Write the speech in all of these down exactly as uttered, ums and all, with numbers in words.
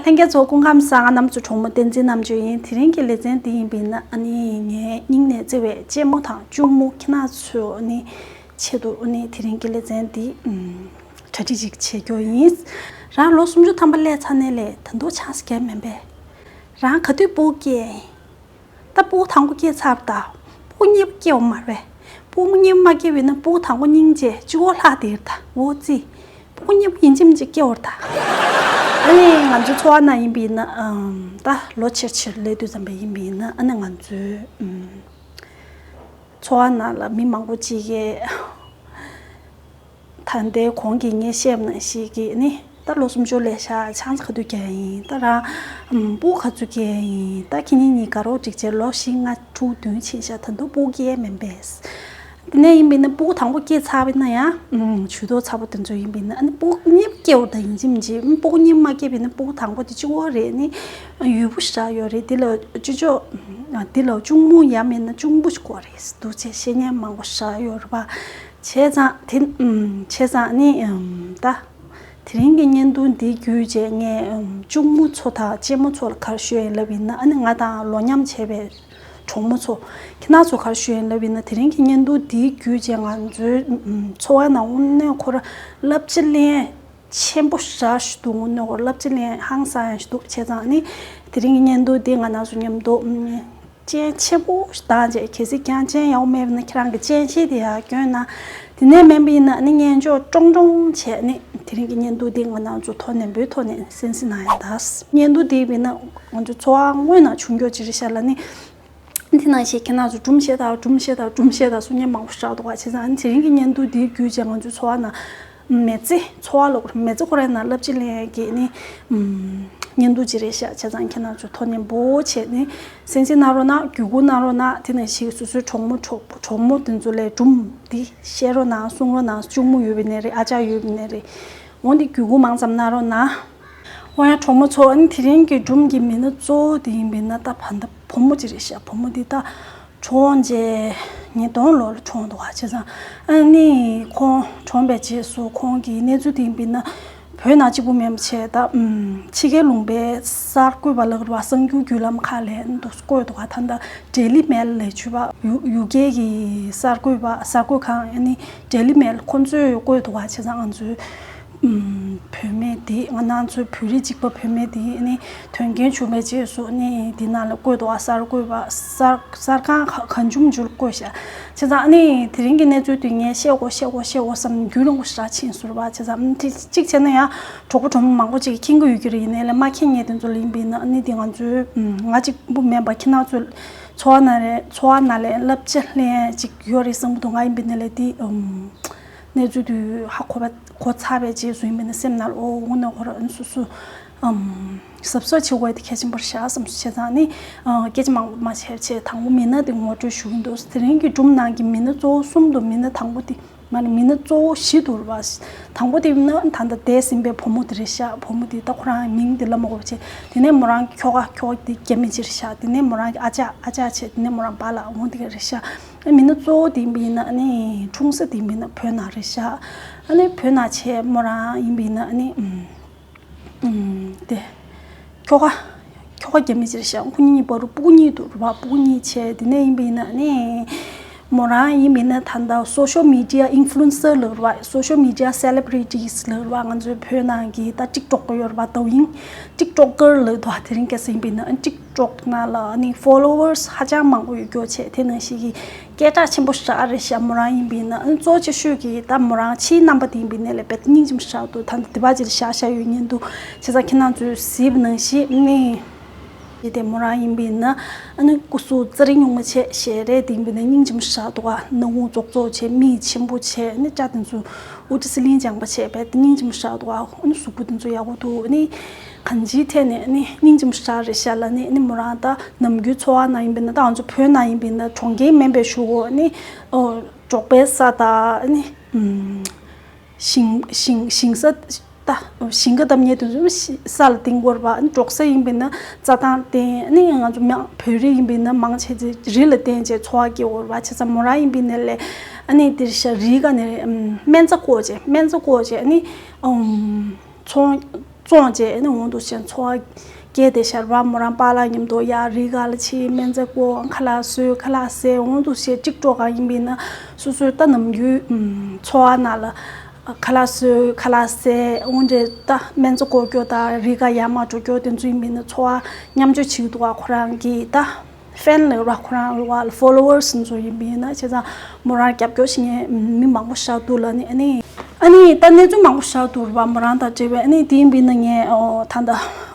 ལྷན་རྒྱས་ཚོ་སྐུ་ཁམས་བཟང་། ང་རྣམ་ཚོའི་གྲོགས་མོ་བསྟན་འཛིན་རྣམ་དཔྱོད་ཡིན། དེ་རིང་གི་ལེ་ཚན་འདི་ཡིན་པས་ན་ཨ་ནི་ངའི་སྙིང་ནས་བརྩེ་བའི་གཅེན་མོ་དང་གཅུང་མོ་ཁྱེད་རྣམ་ཚོའི་ཨ་ནི་ཆེད་དུ་ཨ་ནི་དེ་རིང་གི་ལེ་ཚན་འདི་ཨམ་གྲ་སྒྲིག་ཅིག་བྱེད་རྒྱུ་ཡིན། རང་ལོ་སུམ་ཅུ་ཐམ་པ་སླེབས་ཚར་ནས་ལས་ད་དུང་ཆང་ས་བརྒྱབ་མེད་པས། རང་ག་དུས་སྤུ་གུ་སྐྱེ་ཡིན། ད་སྤུ་གུ་དང་པོ་སྐྱེས་ཚར་ད། སྤུ་གུ་གཉིས་པ་སྐྱེ་བ་མ་རེད། སྤུ་གུ་གཉིས་པ་མ་སྐྱེས་པ་ཡིན་ན་སྤུ་གུ་དང་པོ་སྙིང་རྗེ་གཅིག་པོ་ལྷག་བསྡད་ད། འོ་ཙི། སྤུ་གུ་གཉིས་པ་ཡིན་གཅིག་མིན་གཅིག་སྐྱེ་བར་ད། ཨ་ནི་ང་ཚོའི་ཚོ་བ་ནང་ཡིན་པ་ཡིན་ན་ཨམ་ད་ལོ་ཆེར་ཆེར་སླེབས་དུས་ཙམ་པ་ཡིན་པ་ཡིན་ན་ཨ་ནི་ང་ཚོའི་ཨམ་ཚོ་བ་ནང་ལ་མི་མང་པོ་ཅིག་གིས། ད་ལྟའི་གོང་གི་ངས་བཤད་པ་ནང་བཞིན་གྱི་ནི་ད་ལོ་སུམ་ཅུ་སླེབས་ཤག་ཆང་ས་ག་དུས་རྒྱག་ཡིན། ད་རང་ཨམ་སྤུ་གུ་ག་ཚོད་སྐྱེ་ཡིན། ད་ཁྱེད་གཉིས་གཉིས་དགའ་རོགས་སྒྲིག་བྱས་ལོ་བཞི་ལྔ་དྲུག་བདུན་ཕྱིན་ཤག་ད་དུང་སྤུ་གུ་སྐྱེ་མེད་པས། དེ་ནས་ཡིན་པས་ན་སྤུ་གུ་དང་པོ་སྐྱེས་ཚར་བས་ན་ཡང་ཨམ་ཇུས་གཏོགས་ཚ་པོ་དེ་ཚོ་ཡིན་པས་ན་ཨ་ནི་སྤུ་གུ་གཉིས་པ་སྐྱེ་བར་ད་ཡིན་གཅིག་མིན་གཅིག་སྤུ་གུ་གཉིས་པ་མ་སྐྱེས་པས་ན་སྤུ་གུ་དང་པོ་དེ་གཅིག་པོ་རེད། ནི་ཡུས་པོ་ཞེ་དྲག་ཡོད་རེད། དེ་ལ་ཅོ་ཅོ་དེ་ལ་གཅུང་མོ་ཡང་མིན་ན་གཅུང་པོ་ཞིག་དགོས་རེད། འདུག་བྱས་བཤད་མཁན་མང་པོ་ཞེ་དྲག་ཡོད་རེད་པ། བྱས་ཙང་དེ་ཨམ་བྱས་ཙང་ནི་ཨམ་ད་དེ་རིང་གི་བརྙན་ཐུང་འདི་བརྒྱུད་བྱས་ངས་ཨམ་གཅུང་མོ་ཚོ་དང་གཅེན་མོ་ཚོ་ལ་ག་རེ་ཞུ་ཡིན་ལབ་ཡིན་ན་ཨ་ནི་ང་དང་ལོ་མཉམ་བྱས་པའི་གྲོགས་མོ་ཚོ་ཁྱེད་རྣམ་ཚོ་ག་རེ་ཞུ་ཡིན་ལབ་ཡིན་ན་དེ་རིང་གི་བརྙན་ཐུང་འདི་བརྒྱུད་བྱས་ང་ཚོའི་ཨམ་ཚོ་བ་ནང་དངོས་གནས་ཁོ་ར་བསླབ་བྱ་ལེན་ཆེན་པོ་ཞེ་དྲག་ཞིག་འདུག་དངོས་གནས་ཁོ་ར་བསླབ་བྱ་ལེན་ཧང་སང་ཡ་ཞིག་འདུག་བྱས་ཙང་ནི་དེ་རིང་གི་བརྙན་ཐུང་འདི་ང་རྣམ་ཚོ་མཉམ་དུ་ཨམ། སྤྱན་ཆེན་པོ་ཞིག་བཏང་རྗེས་གལ་སྲིད་ཀྱང་སྤྱན་ཡག་པོ་མེད་པ་ན་ཁྱེད་རང་གི་སྤྱན་ཤེལ་དེ་ཡར་གྱོན་ན། དེ་ནས་མིན་པ་ཡིན་ན་ནི་སྙན་ཅོག་ཀྲོང་ཀྲོང་བྱས་ནས་དེ་རིང་གི་བརྙན་ཐུང་འདི་ང་རྣམ་ཚོ་ཐོག་ནས་འབུལ་ཐོག་ནས་གསན་གཟིགས་གནང་ཡ་ད། བརྙན་ཐུང་འདི་ཡིན་ན་ང་ཚོ་ཚོ་བ་སྔོན་ན་བྱུང་རྒྱུ་ཅིག་རེད་ཤག་ལ་ནི། འདི་ནང་བཞིན་ཁྱེད་རྣམ་ཚོ་སྒྲུང་བཤད་དང་སྒྲུང་བཤད་དང་སྒྲུང་བཤད་དང་གསུང་མཁན་མང་པོ་ཞིག་འདུག་པ། བྱས་ཙང་དེ་རིང་གི་བརྙན་ཐུང་འདི་བརྒྱུད་བྱས་ང་ཚོའི་ཚོ་བ་ནང་མི་ཚེ་འཚོ་བ་ལོག་མི་ཚེ་ཁོ་རའི་ནང་བསླབ་བྱ་ལེན་གྱི་ནི་བརྙན་ཐུང་ཅིག་རེད་ཤག་བྱས་ཙང་ཁྱེད་རྣམ་ཚོ་ཐོག་ནས་འབོ་བྱས་ནས་གསན་གཟིགས་གནང་རོགས་གནང་། བརྒྱུད་སྐུར་གནང་རོགས་གནང་། དེ་ནང་བཞིན་སོ་སོའི་གྲོགས་མོ་གྲོགས་གྲོགས་མོ་དེ་ཚོ་ལ་སྒྲུང་འདི་བཤད་རོགས་གནང་། གསུང་རོགས་གནང་། གཅུང་མོ་ཡོད་པ་ནས་རེད། ཨ་ཅག་ཡོད་པ་ནས་རེད། འོ་འདི་བརྒྱུད་སྐུར་མང་ཙམ་གནང་རོགས་གནང་། འོ་ཡ་གྲོགས་མོ་ཚོ། ཨ་ནི་དེ་རིང་གི་སྒྲུང་གི་མི་སྣ་གཙོ་བོ་དེ་ཡིན་པས་ན་ད་བ་ད་བུ་མོ་ཅིག་རེད་ཤག་བུ་མོ་འདི་ད་གྲོངས་རྗེས་ཉིས་སྟོང་ལོར་གྲོངས་འདུག་ག་བྱས་ཙང་ཨ་ནི་ཁོང་གྲོངས་པའི་རྗེས་སུ་ཁོང་གི་གནས་ཚུལ་དེ་ཡིན་པས་ན་བོད་ནང་གཅིག་པུ་མིན་པ་བྱས་ད་ཨམ་ཕྱི་རྒྱལ་ལུང་པའི་གསར་འགོད་པ་ལགས་རེད་པ། གསར་འགྱུར་བརྒྱུད་ལམ་ཁག་ལ་འདུག་བཀོད་འདུག་ག་ད་ལྟ་ཌེ་ལི་མེལ་ལས་བྱུས་པ་ཡུ་ཡུ་ཀེ་གི་གསར་འགོད་པ་གསར་འགོད་ཁང་ཨ་ནི་ཌེ་ལི་མེལ་ཁོང་ཚོས་བཀོད་འདུག་ག་བྱས་ཙང་ང་ཚོའི་ཨམ་བུད་མེད་འདི་ང་རང་ཚོའི་བོད་རིགས་གཅིག་པ་བུད་མེད་འདི་ནི་དོན་རྐྱེན་བྱུང་བའི་རྗེས་སུ་ནི་འདི་ནང་ལ་བཀོད་འདུག་ག་གསར་འགོད་པ་གསར་གསར་ཁང་ག་གང་བྱུང་བྱུང་བཀོད་ཤག་བྱས་ཙང་ཨ་ནི་དེ་རིང་གི་གནས་ཚུལ་འདི་ངས་བཤད་དགོས་བཤད་དགོས་བཤད་དགོས་བསམ་རྒྱུན་རིང་པོ་ཞེ་དྲག་ཕྱིན་སོང་རེད་པ། བྱས་ཙང་ཨམ་དེ་གཅིག་བྱས་ན་ཡང་གྲོགས་པོ་གྲོགས་མོ་མང་པོ་ཅིག་གིས་མཁྱེན་གྱི་ཡོད་ཀྱི་རེད། ཡིན་ནའི་ལས་མ་མཁྱེན་མཁན་དེ་ཚོ་ལ་ཡིན་པས་ན་ཨ་ནི་འདི་ང་ཚོའི་ཨམ་ང་གཅིག་པུ་མིན་པ་ཁྱེད་རྣམ་ཚོ་ཚོ་བ་ནང་ལས་ཚོ་བ་ནང་ལས་བསླབ་བྱ་ལེན་ཅིག་ཡོད་རེད་བསམ་གྱི་འདུག་ང་ཡིན་པས་ན་ལས་འདི་ཨམ། གནས་ཚུལ་དེ་ཧ་གོ་བ་གོ་ཚར་བའི་རྗེས་སུ་ཡིན་པས་ན་སེམས་ནང་ལ་ཨོ་འོ་ན་ཁོ་རང་སོ་སོ་ཨམ་གཟབ་གཟབ་བྱེད་དགོས་དེ་གལ་ཆེན་པོ་རེད་ཤག་བསམ་སོང་། བྱས་ཙང་ནི་ཨ་སྐད་ཆ་མང་པོ་མ་བཤད་བྱས་དང་པོ་མི་སྣ་དེ་ངོ་སྤྲོད་ཞུ་གི་འདུག་དེ་རིང་གི་སྒྲུང་ནང་གི་མི་སྣ་གཙོ་བོ་གསུམ་འདུག་མི་སྣ་དང་པོ་དེ་མ་ནི་མི་སྣ་གཙོ་བོ་བཞི་འདུག་རེད་པ། དང་པོ་དེ་ཡིན་ན་ད་ལྟ་འདས་ཟིན་པའི་བུ་མོ་དེ་རེད་ཤག་བུ་མོ་དེ་ད་ཁོ་རང་མིང་དེ་ལབ་མ་དགོས་པ་བྱས། དེ་ནས་མོ་རང་གི་ཁྱོ་ག་ཁྱོ་ག་དེ་རྒྱ་མི་ཅིག་རེད་ཤག་དེ་ནས་མོ་རང་གི་ཨ་ཅག་ཨ་ཅག་བྱས། དེ་ནས་མོ་རང་པཱ་ལགས་འོ་དེ་ག་རེད་ཤག་ཨ་མི་སྣ་གཙོ་བོ་དེ་ཡིན་པ་ཡིན་ན་ཨ་ནི་འཁྲུངས་ས་དེ་ཡིན་པ་ཡིན་ན་བོད་ནང་རེད་ཤག་ཨ་ནི་བོད་ནང་བྱས་མོ་རང་ཡིན་པ་ཡིན་ན་ཨ་ནི་ཨུམ་ཨུམ་དེ་ཁྱོ་ག་ཁྱོ་ག་རྒྱ་མི་ཅིག་རེད་ཤག་ཁོ་གཉིས་བར་དུ་སྤུ་གུ་གཉིས་འདུག་རེད་པ། སྤུ་གུ་གཉིས་བྱས། དེ་ནས་ཡིན་པ་ཡིན་ན་ཨ་ནི་མོ་རང་ཡིན་པ་ཡིན་ན་ད་ལྟ་སོ་ཤལ་མི་ཌི་ཡ་ཨིན་ཕུ་ལུ་ཨེན་སར་ལབ་རེད་པ། སོ་ཤལ་མི་ཌི་ཡ་སེ་ལེབ་རི་ཊིས་ལབ་རེད་པ། ང་ཚོའི་བོད་ནང་གི་ད་ཊིག་ཊོག་ཡོད་རེད་པ། ཏོའུ་ཡིན་ཊིག་ཊོག་ཀར་ལབ་འདུག་དེ་རིང་ཁ་སང་ཡིན་པ་ཡིན་ན་ཨ་ཊིག་ཊོག་ནང་ལ་ཨ་ནི་ཕོ་ལོ་ཝར་སི་ཧ་ཅང་མང་པོ་ཡོད་རྒྱུ་བྱས། དེ་ནང་བཞིན་གྱི་སྐད་གྲགས་ཆེན་པོ་ཞེ་དྲག་རེད་ཤག་མོ་རང་ཡིན་པ་ཡིན་ན་ཨ་ནི་གཙོ་ཆེ་ཤོས་ཀྱི་ད་མོ་རང་ཕྱིའི་རྣམ་པ་དེ་ཡིན་པ་ཡིན་ན་ལས་དཔེ་སྙིང་རྗེ་མོ་ཞེ་དྲག་འདུག་ད་ལྟ་དེ་པ་ཅིག་བཞག་བཞག་ཡོད་ཉན་འདུག་བྱས་ཙང་ཁྱེད་རྣམ་ཚོས་གཟིགས་པ་ནང་བཞིན་ཨ་ནི་དེ་མོ་རང་ཡིན་པ་ཡིན་ན་ཨ་ནི་སྐུ་གཟུགས་རྩ་རིང་ཉུང་མ་བྱས། ཞལ་རས་དེ་ཡིན་པ་ཡིན་ན་སྙིང་རྗེ་མོ་ཞེ་དྲག་འདུག་ཨ་སྣ་ཁུང་རྫོག་རྫོག་བྱས། མིག་ཆེན་པོ་བྱས། ཨ་ནི་སྐྲ་དེ་ཚོ་དབུ་སྐྲ་ཚེ་ལིང་ལྗང་པ་བྱས། དཔེ་སྙིང་རྗེ་མོ་ཞེ་དྲག་འདུག་ཨ་ཨ་ནི་གཟུགས་པོ་དེ་ཚོ་ཡག་པོ་འདུག་ཨ་ནི་གང་ཅིའི་ཐད་ནས་ཨ་ནི་སྙིང་རྗེ་མོ་ཞེ་དྲག་རེད་ཤག་ལ་ནི་ཨ་ནི་མོ་རང་ད་ནམ་རྒྱུན་ཚོ་བ་ནང་ཡིན་པ་ཡིན་ན་ད་ང་ཚོ་བོད་ནང་ཡིན་པ་ཡིན་ན་གྲོང་ཁྱེར་མིན་པའི་གཞུག་གུ་ཨ་ནི་ཨོ་འབྲོག་པའི་ས་དང་ཨ་ནི་ཨུམ། ཞིང་ཞིང་ཞིང་ས་ད་ཞིང་ཁ་བཏབ་མཁན་དེ་ཚོ་ས་ལ་བརྟེན་དགོས་རེད་པ། ཨ་ནི་འབྲོག་ས་ཡིན་པ་ཡིན་ན་རྩྭ་ཐང་བརྟེན། ཨ་ནི་ང་ཚོ་མ་བོད་རིགས་ཡིན་པ་ཡིན་ན་མང་ཆེ་ཚོ་རི་ལ་བརྟེན་བྱས་འཚོ་བ་སྐྱེལ་དགོས་རེད་པ། བྱས་ཙང་མོ་རང་ཡིན་པ་ཡིན་ན་ལས་ཨ་ནི་དེར་ཤ་རིའི་ཁ་ནས་སྨན་རྩྭ་བརྐོ་བྱས་སྨན་རྩྭ་བརྐོ་བྱས་ཨ་ནི་ཚོང་ བཙོང་བྱས་ནས་འོང་དུ་བྱས་འཚོ་བ་སྐྱེལ་བསྡད་ཤར་བ། མོ་རང་པཱ་ལགས་མཉམ་དུ་ཡར་རི་སྒང་ལ་ཕྱིན། སྨན་རྩྭ་བརྐོ། ཁ་ལག་བཟོས། ཁ་ལག་བཟས། འོང་དུ་བྱས་གཅིག་གྲོགས་གང་ཡིན་པ་ཡིན་ན་སོ་སོའི་ད་ནམ་རྒྱུན་འཚོ་བ་ནང་ལ་ཁ་ལག་བཟོས། ཁ་ལག་བཟས། འོང་འདྲེ་ད་སྨན་རྩྭ་བརྐོ་རྒྱུ་དང་རི་སྒང་ཡར་མར་འགྲོ་རྒྱུ་དེ་ཚོ་ཡིན་པ་ཡིན་ན་འཚོ་བ་མཉམ་སྤྱོད་བྱེད་ཀྱི་འདུག་ག་ཁོ་རང་གིས་ད། ཧྥེན་ལབ་ར་ཁོ་རང་ལ་ཧྥོ་ལོ་ཝར་སི་ཚོ་ཡིན་པ་ཡིན་ན་བྱས་ཙང་མོ་རང་རྒྱབ་སྐྱོར་བྱེད་མཁན་མི་མང་པོ་ཞིག་འདུག་ལབ་ནས། ཨ་ནི་ཨ་ནི་ད་གནས་ཚུལ་མང་པོ་ཞིག་འདུག་ར་བ་མོ་རང་དང་འབྲེལ་བའི། ཨ་ནི་དེ་ཡིན་པ་ཡིན་ན་ངས་ཨོ་ད་ལྟ་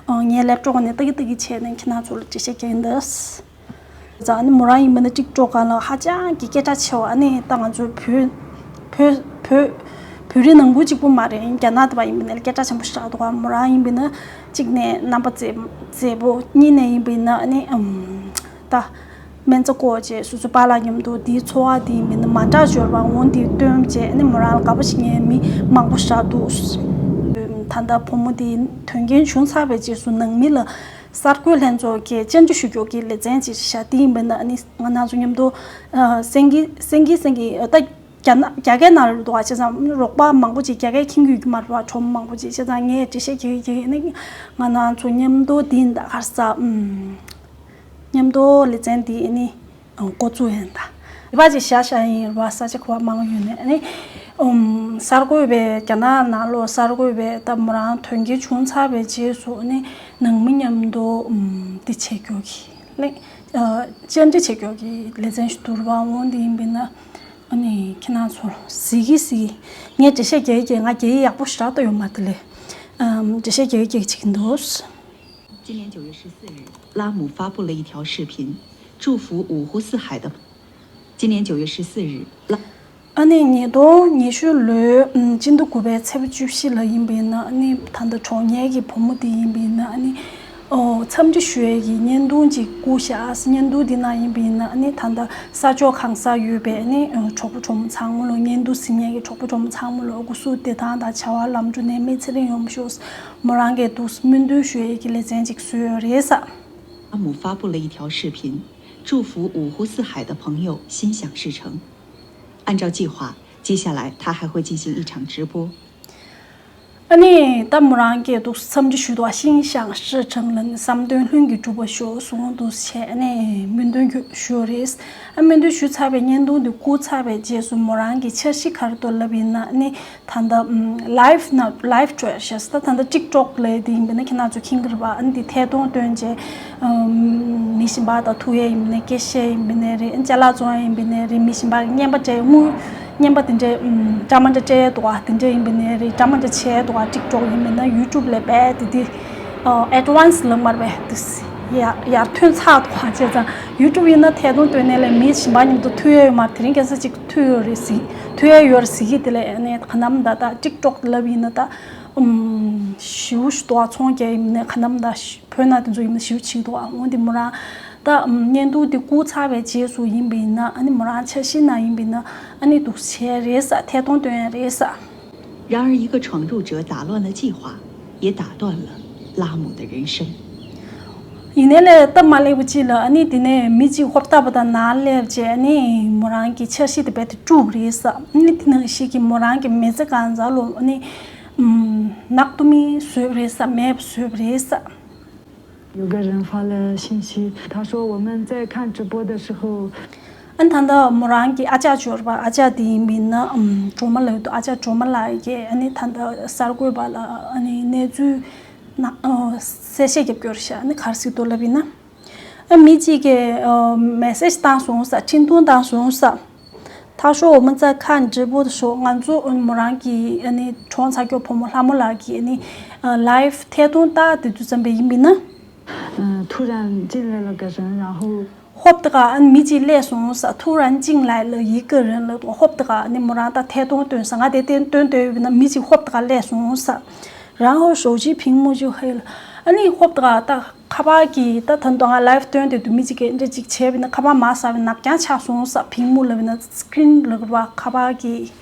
ཨོ་ངའི་ལེབ་ཀྲོབ་ནས་ཏག་ཏག་བྱས་ནས་ཁྱེད་རང་ཚོ་ལ་འགྲེལ་བཤད་རྒྱག་གི་ཡིན། ད་ཨ་ནི་མོ་རང་ཡིན་པ་ན་གཅིག་གྲོགས་གང་ལ་ཧ་ཅང་གི་སྐད་གྲགས་ཆེ་བ། ཨ་ནི་ད་ང་ཚོའི་བོད་བོད་བོད་བོད་རིགས་ནང་ཁུལ་གཅིག་པུ་མ་རེད། རྒྱ་ནག་དེ་བ་ཡིན་པ་ན་སྐད་གྲགས་ཆེན་པོ་ཞིག་འདུག་ག་མོ་རང་ཡིན་པ་ན་གཅིག་ནས་རྣམ་པ་མཛེས་མཛེས་པོ། གཉིས་ནས་ཡིན་པ་ཡིན་ན་ཨ་ནི་ཨམ། ད་སྨན་རྩྭ་བརྐོ་བྱས་སོ་སོའི་པཱ་ལགས་མཉམ་དུ་དེའི་འཚོ་བ་དེ་མི་སྣ་མ་འདྲ་འབྱོར་བ་འོང་དེ་སྟོན་བྱས་ནས་མོ་རང་ལ་དགའ་པོ་བྱེད་མཁན་མི་མང་པོ་ཞིག་འདུག་ད་ལྟ་བུ་མོ་དེ་དོན་རྐྱེན་བྱུང་ཚར་བའི་རྗེས་སུ་ནང་མི་ལ་གསར་འགོད་ལྷན་ཚོགས་ཀྱིས་བཅར་འདྲི་ཞུ་རྒྱུ་གི་ལེ་ཚན་ཅིག་བཞག་དེ་ཡིན་པ་ན་ཨ་ནི་ང་རང་ཚོ་མཉམ་དུ་སེང་གེ་སེང་གེ་སེང་གེ་ད། རྒྱ་ནག་རྒྱ་སྐད་ནང་ལ་འདུག་བ་བྱས་ཙང་རོགས་པ་མང་པོ་ཅིག་རྒྱ་སྐད་མཁྱེན་གྱི་ཡོད་ཀྱི་མ་རེད་བ། གྲོགས་མང་པོ་ཅིག་བྱས་ཙང་ངས་འགྲེལ་བཤད་རྒྱག་གི་རྒྱག་གི་ནི་ང་རང་ཚོ་མཉམ་དུ་འདི་འདྲ་ག་རེ་ཟ། ཨམ། མཉམ་དུ་ལེ་ཚན་འདི་ནི་འགོ་བཙུགས་ཡིན་ད། དེ་བ་ཅིག་བཞག་བཞག་ཡིན་རེད་བ། ས་ཆ་ག་བ་མང་ཡོད་ནས་ནི། ཨམ། གསར་འགོད་པའི་རྒྱ་ནག་ནང་ལོགས་གསར་འགོད་པའི་ད་མོ་རང་དོན་རྐྱེན་བྱུང་ཚར་བའི་རྗེས་སུ་ནི་ནང་མི་མཉམ་དུ་ཨམ། འདི་བྱེད་རྒྱུ་གི་ལེ། ཨ། བཅར་འདྲི་བྱེད་རྒྱུ་གི་ལེ་ཚན་ཞིག་འདུག་རེད་བ། འོང་འདི་ཡིན་པ་ན། ཨ་ནི་ཁྱེད་རང་ཚོར་གཟིགས་ཀྱི་གཟིགས་ཀྱི། ངས་འགྲེལ་བཤད་རྒྱག་གི་ང་རྒྱག་གི་ཡག་པོ་ཞེ་དྲག་ཏུ་ཡོད་མ་རེད་ལེ། ཨམ། འགྲེལ་བཤད་རྒྱག་གི་རྒྱག་གི་འདུག今年九月十四日，拉姆发布了一条视频，祝福五湖四海的。今年九月十四日，拉 ཨ་ནི་ཉིས་སྟོང་ཉི་ཤུ་ལོའི་ཨམ། སྤྱི་ཟླ་དགུ་པའི་ཚེས་པ་བཅུ་བཞི་ལ་ཡིན་པ་ཡིན་ན་ཨ་ནི་ད་ལྟ་གྲོངས་མཁན་གྱི་བུ་མོ་དེ་ཡིན་པ་ཡིན་ན་ཨ་ནི། ཨོ། འཚམས་འདྲི་ཞུ་ཡས་ཀྱི་བརྙན་ཐུང་ཅིག་བསྐུར་ཤག་བརྙན་ཐུང་འདི་ནང་ཡིན་པ་ཡིན་ན་ཨ་ནི་ད་ལྟ་ས་ཕྱོགས་གང་སར་ཡོད་པའི་ཨ་ནི་གྲོགས་པོ་གྲོགས་མོ་ཚང་མ་ལོ། བརྙན་ཐུང་གཟིགས་མཁན་གྱི་གྲོགས་པོ་གྲོགས་མོ་ཚང་མ་ལོ་སྐུ་གཟུགས་བདེ་ཐང་དང་བྱ་བ་ལམ་འགྲོ་ནས་མི་ཚེ་རིང་ཡོང་བ་ཤོག་མོ་རང་གིས་འདུག་སྨོན་འདུན་ཞུ་ཡས་ཀྱི་ལེ་ཚན་ཅིག་བཟོས་ཡོད་རེད་ས།拉姆发布了一条视频，祝福五湖四海的朋友心想事成。按照计划，接下来他还会进行一场直播。 ཨ་ནི་ད་མོ་རང་གིས་འདུག་འཚམས་འདྲི་ཞུས་འདུག་བ། 心想事成ལ་ནི་བསམ་དོན་ལྷུན་གྱིས་གྲུབ་པ་ཤོག་གསུངས་འདུག་བྱས་ཨ་ནི་སྨོན་འདུན་ཞུ་རེད། ཨ་སྨོན་འདུན་ཞུས་ཚར་བའི་བརྙན་ཐུང་དེ་བསྐུར་ཚར་བའི་རྗེས་སུ་མོ་རང་གིས་འཆར་གཞི་ག་རེ་འདུག་ལབ་ཡིན་ན་ཨ་ནི་ད་ལྟ་ལའིབ་ནང་ལའིབ་འགྲོ་ཡ་ཤེས་ད་ད་ལྟ་ཊིག་ཊོག་ལབ་དེ་ཡིན་པ་ན་ཁྱེད་རང་ཚོ་མཁྱེན་གྱི་རེད་པ། ཨ་ནི་དེ་ཐད་གཏོང་བཏོན་རྗེས་མི་གཞན་པ་དང་ཐུག་ཡས་ཡིན་པ་ནས་སྐད་བཤད་ཡིན་པ་ནས་རེད། ཅ་ལག་བཙོང་ཡས་ཡིན་པ་ནས་རེད། མི་གཞན་པ་གི་རྔན་པ་སྤྲད་དངུལ་རྔན་པ་དེ་འདྲས་འདྲ་མ་འདྲ་སྤྲད་ཡས་འདུག་ག་དེ་འདྲས་ཡིན་པ་ནས་རེད། འདྲ་མ་འདྲ་བྱས་འདུག་ག་ཊིག་ཊོག་ཡིན་པ་ན་ཡུ་ཊུབ་ལས་རྦད་དེ་དེ་ཨེ་ཌི་ཝན་སི་ལབ་མ་རེད་པས། དེ་ཡར་ཡར་ཐོན་ཚར་འདུག་ག་བྱས་ཙང་ཡུ་ཊུབ་ཡིན་ན་ཐད་གཏོང་བཏོན་ནས་ལས་མི་གཞན་པ་མཉམ་དུ་ཐུག་ཡས་ཡོད་མ་རེད། དེ་རིང་ཁ་སང་ཅིག་ཐུག་ཡོད་རེད་ཟིག་ཐུག་ཡས་ཡོད་རེད་ཟིག་གི་དེ་ལས་ཨ་ནི་ག་ནམ་ད་ད་ཊིག་ཊོག་ལབ་ཡིན་ན་ད་ཨུམ་ཞེ་པོ་ཞིག་འདུག་ག་ཚོང་རྒྱག་ཡིན་ནས་ག་ནམ་ད་བོད་ནང་དེ་ཚོ་ཡིན་ན་ཞེ་པོ་ཅིག་འདུག་ག་འོན་ཏེ་མོ་རང་ད་ཨུམ་བརྙན་ཐུང་དེ་བསྐུར་ཚར་བའི་རྗེས་སུ་ཡིན་པ་ཡིན་ན་ཨ་ནི་མོ་རང་འཆར་གཞི་ནང་ཡིན་པ་ཡིན་ན་ཨ་ནི་འདུག་བྱས་རེད་ས། ཐད་གཏོང་བཏོན་ཡས་རེད་ས། 然而，一个闯入者打乱了计划，也打断了拉姆的人生。 ཡིན་ནའི་ལས་སྟབས་མ་ལེགས་པ་ཅིག་ལ་ཨ་ནི་དེ་ནས་མི་གཅིག་ཧོབ་ཏེ་བ་དང་ནང་སླེབས་རྗེས་ཨ་ནི་མོ་རང་གི་འཆར་གཞི་དེ་རྦད་དེ་དཀྲུགས་རེད་ས། ཨ་ནི་དེ་ནང་བཞིན་གྱི་མོ་རང་གི་མི་ཚེ་གང་ཟག་ལོ་ཨ་ནི་ནག་ཏུ་མི་བཟོས་པ་རེད་ས། མེད་པ་བཟོས་པ་རེད་ས། 有个人发了信息，他说我们在看直播的时候， ཨ་ནི་ད་ལྟ་མོ་རང་གི་ཨ་ཅག་འབྱོར་པ་ཨ་ཅག་དེ་ཡིན་པ་ཡིན་ན་ཨམ་སྒྲོལ་མ་ལགས་འདུག་ཨ་ཅག་སྒྲོལ་མ་ལགས་ཀྱིས་ཨ་ནི་ད་ལྟ་གསར་འགོད་པ་ལ་ཨ་ནི་གནས་ཚུལ་ན་ཨ་གསལ་བཤད་རྒྱབ་སྐྱོར་བྱས། ཨ་ནི་ག་རེ་ཟེར་འདུག་ལབ་ཡིན་ན། ཨ་མི་གཅིག་གིས་ཨ་མེ་སེ་ཇི་བཏང་སོང་ས། འཕྲིན་ཐུང་བཏང་སོང་ས། 他说我们在看直播的时候， ང་ཚོ་མོ་རང་གི་ཨ་ནི་གྲོངས་ཚར་རྒྱུ་བུ་མོ་ལྷ་མོ་ལགས་ཀྱི་ཨ་ནི་ཨ་ལའིབ་ཐད་གཏོང་ལྟ་དེ་དུས་ཙམ་པ་ཡིན་པ་ཡིན་ན། 嗯，突然进来了个人，然后 ཧོབ་ཏེ་ག་ཨ་ནི་མི་གཅིག་སླེབས་སོང་ས། 突然进来了一个人ལབ་འདུག་ཧོབ་ཏེ་ག་ཨ་ནི་མོ་རང་ད་ཐད་གཏོང་བཏོན་ས། ང་དེ་ཐད་གཏོང་བཏོན་ཡོད་པ་ཡིན་ན་མི་གཅིག་ཧོབ་ཏེ་ག་སླེབས་སོང་ས། 然后手机屏幕就黑了。 ཨ་ནི་ཧོབ་ཏེ་ག་ད་ཁ་པར་གྱི་ད་ད་དུང་ང་ལའིབ་སྟོན་དེ་དུས་མི་གཅིག་གིས་འདྲ་གཅིག་བྱས་པ་ཡིན་ན་ཁ་པར་མར་ཟགས་པའི་ནག་རྐྱང་ཆགས་སོང་ས། 屏幕ལབ་ཡིན་ན་སི་ཀི་རིན་ལབ་དགོས་རེད་པ། ཁ་པར་གྱི་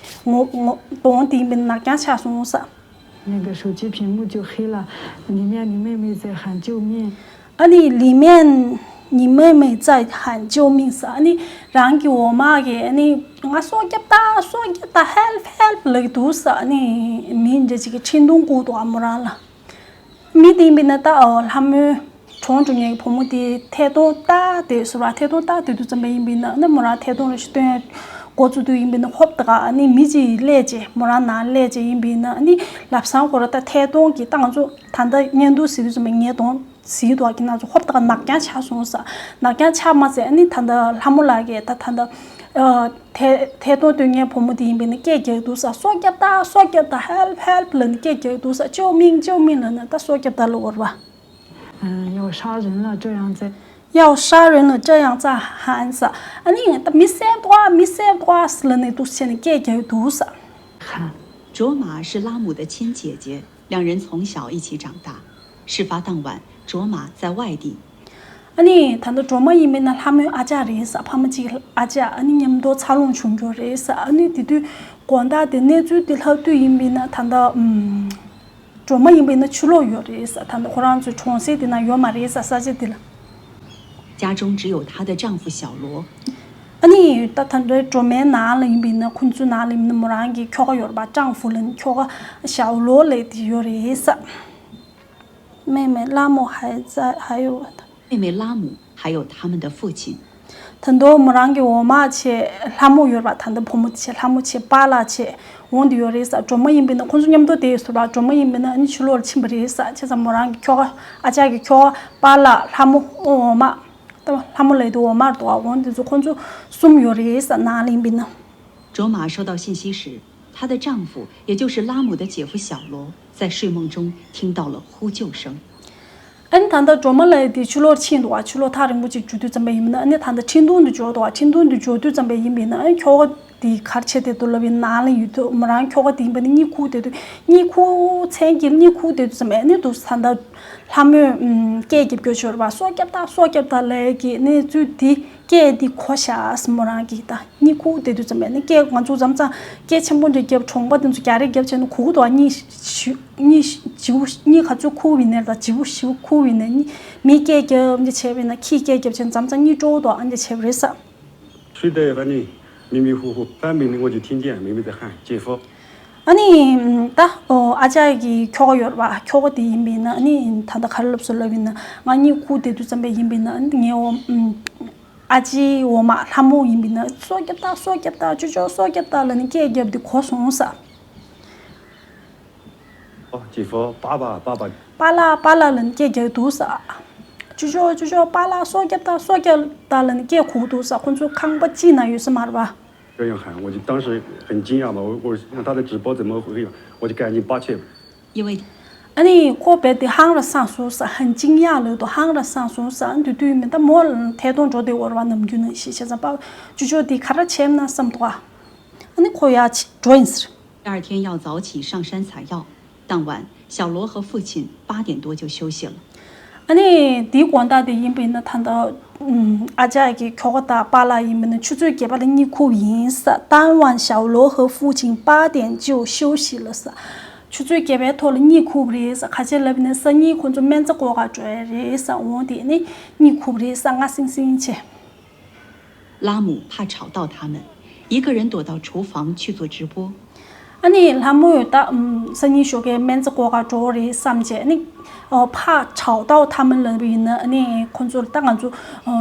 ངོ་ངོ་གདོང་དེ་ཡིན་པ་ཡིན་ན་ནག་རྐྱང་ཆགས་སོང་ས། 那个手机屏幕就黑了，里面你妹妹在喊救命。 ཨ་ནི་里面你妹妹在喊救命ས། ཨ་ནི་རང་གི་འོག་མ་གིས་ཨ་ནི་ང་སྲོག་སྐྱོབ་ད་སྲོག་སྐྱོབ་ད་help help ལབ་ཀྱི་འདུག་ས། ཨ་ནི་མི་འདྲ་གཅིག་གིས་འཕྲིན་ཐུང་བསྐུར་འདུག་ཨ་མོ་རང་ལ། མི་དེ་ཡིན་པས་ན་ད་ཨོ་ལྷ་མོའི་གྲོངས་འགྲོ་མཁན་གྱི་བུ་མོ་དེ་ཐད་གཏོང་ལྟ་དེ་ཟུར་བ་ཐད་གཏོང་ལྟ་དེ་དུས་ཙམ་པ་ཡིན་པས་ན་ནི་མོ་རང་ཐད་གཏོང་རེ་ཞིག་སྟོན་འགོ་བཙུགས་དུས་ཡིན་པས་ན་ཧོབ་ཏེ་ག་ཨ་ནི་མི་གཅིག་སླེབས་རྗེས་མོ་རང་ནང་སླེབས་རྗེས་ཡིན་པས་ན་ཨ་ནི་ལབ་སང་ཁོ་ར་ད་ཐད་གཏོང་གི་ད་ང་ཚོ་ད་ལྟ་བརྙན་ཐུང་གཟིགས་དུས་ཙམ་པ་ངའི་གདོང་གཟིགས་འདུག་གི་ན་ཚོ་ཧོབ་ཏེ་ག་ནག་རྐྱང་ཆགས་སོང་ས། ནག་རྐྱང་ཆགས་མ་ཟད་ཨ་ནི་ད་ལྟ་ལྷ་མོ་ལགས་ཀྱིས་ད་ད་ལྟ་ཨ། ཐད་ཐད་གཏོང་སྟོན་མཁན་བུ་མོ་དེ་ཡིན་པས་ན་སྐད་རྒྱག་འདུག་ས། སྲོག་སྐྱབས་དང་སྲོག་སྐྱབས་དང་help help ལབ་ནས་སྐད་རྒྱག་འདུག་ས། 救命救命ལབ་ནས་ད་སྲོག་སྐྱབས་དང་ལབ་འོར་བ། 嗯，要杀人了这样子。 要杀人了这样再喊ས། ཨ་ནི་ད་མི་བསད་དོ་མི་བསད་དོ་ལབ་ནས་འདུག་བྱས་ནས་སྐད་རྒྱག་འདུག་ས། 看，卓玛是拉姆的亲姐姐，两人从小一起长大。事发当晚，卓玛在外地， ཨ་ནི་ད་ལྟ་སྒྲོལ་མ་ཡིན་པས་ན་ལྷ་མོའི་ཨ་ཅག་རེད་ས། ཕ་མ་གཅིག་ཨ་ཅག་ཨ་ནི་མཉམ་དུ་འཚར་ལོངས་བྱུང་རྒྱུ་རེད་ས། ཨ་ནི་དེ་དུས་དགོང་དག་དེ་གནས་ཚུལ་དེ་ལྷག་དུས་ཡིན་པས་ན་ད་ལྟ་ཨུམ། སྒྲོལ་མ་ཡིན་པས་ན་ཕྱི་ལོགས་ཡོད་རེད་ས། ད་ལྟ་ཁོ་རང་ཚོའི་གྲོང་གསེབ་དེ་ན་ཡོད་མ་རེད་ས། ས་ཆ་དེ་ལ། 家中只有她的丈夫小罗。 ཨ་ནི་ད་ད་ལྟ་སྒྲོལ་མའི་ནང་ལ་ཡིན་པས་ན་ཁོ་ཚོའི་ནང་ལ་ཡིན་པས་ན་མོ་རང་གི་ཁྱོ་ག་ཡོད་རེད་པ། 丈夫ལ་ཁྱོ་ག་ཞའོ་ལོ་ལབ་དེ་ཡོད་རེད་ས། 妹妹拉姆还在，还有 妹妹拉姆，还有他们的父亲。 ད་དུང་མོ་རང་གི་འོག་མ་བྱས་ལྷ་མོ་ཡོད་པ། ད་ལྟ་བུ་མོ་བྱས་ལྷ་མོ་བྱས་པཱ་ལགས་བྱས་འོང་དུ་ཡོད་རེད་ས། སྒྲོལ་མ་ཡིན་པས་ན་ཁོང་ཚོ་མཉམ་དུ་བསྡད་ཡོད་ས་རེད་པ། སྒྲོལ་མ་ཡིན་པས་ན་ཨ་ནི་ཕྱི་ལོགས་ལ་ཕྱིན་པ་རེད་ས། བྱས་ཙང་མོ་རང་གི་ཁྱོ་ག་ཨ་ཅག་གི་ཁྱོ་ག་པཱ་ལགས་ལྷ་མོ་འོག་མ། ད་ལྷ་མོ་ལབ་དུས་འོག་མ་རེད་འདུག་འོང་དེ་ཚོ་ཁོང་ཚོ་གསུམ་ཡོད་རེད་ས། ནང་ལ་ཡིན་པས་ན། 卓玛收到信息时，她的丈夫，也就是拉姆的姐夫小罗，在睡梦中听到了呼救声。 ཨ་ནི་ད་ལྟ་སྒྲོལ་མ་ལགས་དེ་ཕྱི་ལོགས་ཕྱིན་འདུག་བ། ཕྱི་ལོགས་ཐག་རིང་པོ་ཅིག་འགྲོ་དུས་ཙམ་པ་ཡིན་པས་ན་ཨ་ནི་ད་ལྟ་འཕྲིན་ཐུང་དུ་འབྱོར་འདུག་བ། འཕྲིན་ཐུང་དུ་འབྱོར་དུས་ཙམ་པ་ཡིན་པས་ན་ཨ་ནི་ཁྱོ་ག་དེ་ག་རེ་བྱས་བསྡད་འདུག་ལབ་པའི་ནང་ལ་ཡོད་དུས་མོ་རང་ཁྱོ་ག་དེ་ཡིན་པས་ན་གཉིད་ཁུག་བསྡད་དུས་གཉིད་ཁུག་མཚན་གྱི་གཉིད་ཁུག་བསྡད་དུས་ཙམ་པ་ཨ་ནི་འདུག་ད་ལྟ་ལྷ་མོས་སྐད་རྒྱབ་སྐྱོར་ཤོར་བ། སྲོག་སྐྱབས་དང་སྲོག་སྐྱབས་དང་ལབ་ཀྱི་གནས་ཚུལ་དེ། སྐད་འདི་གོ་ཤག་མོ་རང་གིས་ད་གཉིད་ཁུག་བསྡད་དུས་ཙམ་པས་ནི་སྐད་ང་ཚོ་མཚམས་མཚམས་སྐད་ཆེན་པོ་འདྲ་རྒྱབ་གྲོང་པ་འདི་ཚོ་རྒྱག་རེས་རྒྱབ་བྱས་ནས་གུག་འདུག་གཉིད་ཞུ་གཉིད་ཞུ་གཉིད་ག་ཚོད་ཁུག་ཡིན་ནའི་ད་ལྗིད་པོ་ཞིག་ཁུག་ཡིན་ནའི་གཉིད་མི་སྐད་རྒྱབ་འདི་བྱས་པས་ན་ཁྱིས་སྐད་རྒྱབ་བྱས་ནས་མཚམས་མཚམས་གཉིད་དཀྲོག་འདུག་ཨ་འདི་བྱས་པ་རེད་ས། 睡得很呢，迷迷糊糊，半暝呢我就听见妹妹在喊姐夫。 ཨ་ནི་ད་ཨ་ཅག་གི་ཁྱོ་ག་ཡོད་རེད་པ། ཁྱོ་ག་དེ་ཡིན་པས་ན་ཨ་ནི་ད་ལྟ་ག་རེ་ལབ་སོང་ལབ་ཡིན་ན་ང་གཉིད་ཁུག་བསྡད་དུས་ཙམ་པས་ཡིན་པས་ན་ཨ་ནི་ངའི་འོ། ཨ་ཅེའི་འོག་མ་ལྷ་མོ་ཡིན་པས་ན་སྲོག་སྐྱབས་དང་སྲོག་སྐྱབས་དང་ཅོ་ཅོ་སྲོག་སྐྱབས་དང་ལབ་ནས་སྐད་བརྒྱབ་དེ་གོ་སོང་ས། 哦，姐夫，爸爸，爸爸。 པཱ་ལགས་པཱ་ལགས་ལབ་ནས་སྐད་བརྒྱབ་འདུག་ས། ཅོ་ཅོ་ཅོ་ཅོ་པཱ་ལགས་སྲོག་སྐྱབས་དང་སྲོག་སྐྱབས་དང་ལབ་ནས་སྐད་གོ་འདུག་ས། ཁོ་ཚོ་ཁང་པ་གཅིག་ནང་ཡོད་ས་མ་རེད་པ། 这样喊，我就当时很惊讶嘛，我我让他的直播怎么回应，我就赶紧把这 ཨ་ནི་ཁོ་རྦད་དེ་ཧང་ར་སངས་སོང་ས། ཧང་ཅིང་ཡ་ལོས་དོ་ཧང་ར་སངས་སོང་ས། ཨ་ནི་དུས་དུས་མི་ད་མོ་ཐད་གཏོང་འགྲོ་དེ་འོར་བ་ནམ་རྒྱུན་ནང་ཞིག་བྱས་ཙང་པ་ཅུ་ཅོ་དེ་ག་ར་བྱས་ན་བསམ་འདུག་ཨ་ནི་ཁོ་ཡ་ཆི་འགྲོ་ཡིན་ཟེར། 第二天要早起上山采药，当晚小罗和父亲八点多就休息了。 ཨ་ནི་དེའི་དགོང་དག་དེ་ཡིན་པས་ན་ད་ལྟ་ཨ་ཅག་གི་ཁྱོ་ག་དང་པཱ་ལགས་ཡིན་པས་ན་ཆུ་ཚོད་བརྒྱད་པ་ལ་གཉིད་ཁུག་ཡིན་ས། 当晚小罗和父亲八点就休息了ས། ཆུ་ཚོད་བརྒྱད་པའི་ཐོག་ལ་གཉིད་ཁུག་རེད་ས། ག་ཅི་ལབ་ནས་སང་ཉིན་ཁོ་ཚོ་སྨན་རྩྭ་བརྐོ་ག་འགྲོ་ཡ་རེད་ས། འོང་དེ་ནི་གཉིད་ཁུག་རེད་ས། ང་སིང་སིང་བྱས། 拉姆怕吵到他们，一个人躲到厨房去做直播。 ཨ་ནི་ལྷ་མོས་ད་སང་ཉིན་ཞོགས་ཀས་སྨན་རྩྭ་བརྐོ་ག་འགྲོ་རེད་བསམ་བྱས་ཨ་ནི་ཕར་ཁྲའོ་ཏའོ་ཐ་མི་ལབ་པ་ཡིན་ན་ཨ་ནི་ཁོ་ཚོར་ད་ང་ཚོ་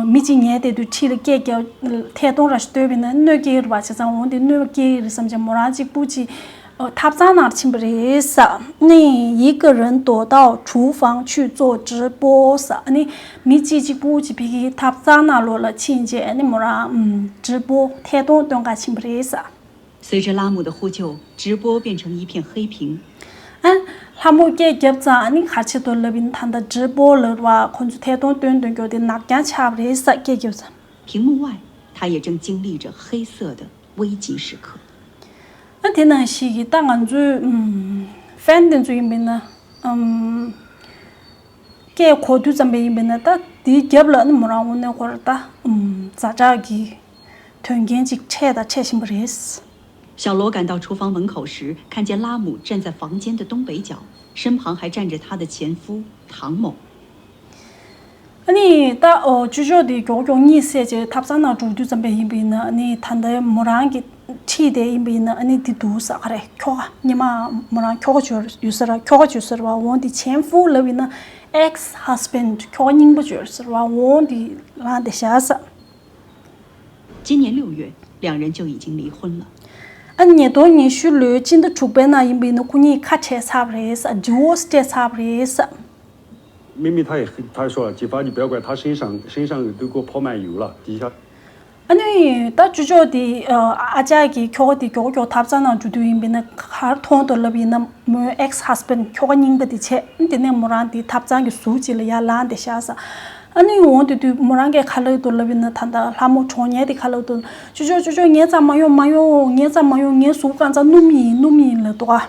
མི་གཅིག་ཉལ་བསྡད་དུས་འཁྲིས་ལ་སྐད་རྒྱབ་ཐད་གཏོང་ར་ཞིག་ལྟོས་པ་ཡིན་ན་གནོད་སྐྱེལ་རེད་པ། བྱས་ཙང་འོང་དེ་གནོད་སྐྱེལ་རེད་བསམ་བྱས་མོ་རང་གཅིག་པུ་གཅིག་ཐབ་ཚང་ནང་ཕྱིན་པ་རེད་ས། ནི་ཡི་གེ་རན་དོ་ཏའོ་ཆུ་ཧྥང་ཆུ་ཙོ་ཀྲི་པོ་ས། ནི་མི་གཅིག་གཅིག་པུ་གཅིག་ཕ་གི་ཐབ་ཚང་ནང་ལོགས་ལ་ཕྱིན་རྗེས་ནི་མོ་རང་ཀྲི་པོ་ཐད་གཏོང་སྟོན་ག་ཕྱིན་པ་རེད་ས། 随着拉姆的呼救，直播变成一片黑屏。 ཨ། ལྷ་མོ་སྐད་བརྒྱབ་ཙང་ནི་ག་ཆེ་དོ་ལབ་ཡིན་ད་ད་ཀྲི་པོ་ལབ་ར་ཁོ་ཚོ་ཐད་གཏོང་སྟོན་སྟོན་སྐྱོ་དེ་ནག་རྐྱང་ཆགས་པ་རེད་ས་སྐད་བརྒྱབ་ཙང་། 屏幕外，他也正经历着黑色的危机时刻。 ཨ་དེ་ནང་ཞིག་གི་ད་ང་ཚོའི་ཨམ། ཧྥན་དེ་ཚོ་ཡིན་པས་ན་ཨམ། སྐད་གོ་དུས་ཙམ་པ་ཡིན་པས་ན་ད་དེའི་རྒྱབ་ལ་ནི་མོ་རང་དངོས་གནས་ཁོ་ར་ད་ཨམ། ཛ་དྲག་གི་དོན་རྐྱེན་ཅིག་འཕྲད་ད་འཕྲད་བཞིན་པ་རེད། 小罗赶到厨房门口时，看见拉姆站在房间的东北角，身旁还站着他的前夫唐某。 ཨ་ནི་ད་ཨོ་ཅོ་ཅོ་དེ་མགྱོགས་མགྱོགས་གཉིད་སད་བྱས་ཐབ་ཚང་ནང་འགྲོ་དུས་ཙམ་པ་ཡིན་པས་ན་ཨ་ནི་ད་ལྟ་མོ་རང་གི་ ཁྲིད་དེ་ཡིན་པ་ཡིན་ན་ཨ་ནི་འདི་འདུག་ས་ག་རེ། ཁྱོ་ག་ཉི་མ་མོ་རང་ཁྱོ་ག་བྱོས་ཡོད་ས་ར། ཁྱོ་ག་བྱོས་ས་ར་བ། འོང་དེ་前夫ལབ་ཡིན་ན་ex husband། ཁྱོ་ག་རྙིང་པ་བྱོས་ས་ར་བ། འོང་དེ་ལངས་དེ་བཞག་ས། 今年六月，两人就已经离婚了。 ཨ་ཉིས་སྟོང་ཉི་ཤུ་ལོའི་སྤྱི་ཟླ་དྲུག་པའི་ནང་ཡིན་པ་ཡིན་ན་ཁོ་གཉིས་ཁ་བྲལ་ཚར་བ་རེད་ས། divorce སྤྲད་ཚར་བ་རེད་ས། 妹妹她也她说了，姐夫你不要怪，他身上身上都给我铺满油了，底下。 ཨ་ནི་ད་ཅོ་ཅོ་དེ་ཨ་ཅག་གི་ཁྱོ་ག་དེ་མགྱོགས་མགྱོགས་ཐབ་ཚང་ནང་འགྲོ་དུས་ཡིན་པ་ཡིན་ན་ག་རེ་མཐོང་འདུག་ལབ་ཡིན་ན་མོའི་ex husband ཁྱོ་ག་རྙིང་པ་དེ་བྱས། ཨ་ནི་དེ་ནས་མོ་རང་དེ་ཐབ་ཚང་གི་ཟུར་གཅིག་ལ་ཡར་ལངས་བསྡད་བཞག་ས། ཨ་ནི་འོང་དེ་དུས་མོ་རང་གིས་ག་ལབ་འདུག་ལབ་ཡིན་ན། ད་ལྟ་ལྷ་མོ་གྲོགས་ངན་དེ་ག་ལབ་འདུག་ཅོ་ཅོ་ཅོ་ཅོ་ངའི་རྩར་མ་ཡོང་། མ་ཡོང་། ངའི་རྩར་མ་ཡོང་། ངའི་གཟུགས་གང་ཚང་སྣུམ་ཡིན། སྣུམ་ཡིན་ལབ་འདུག་ཨ།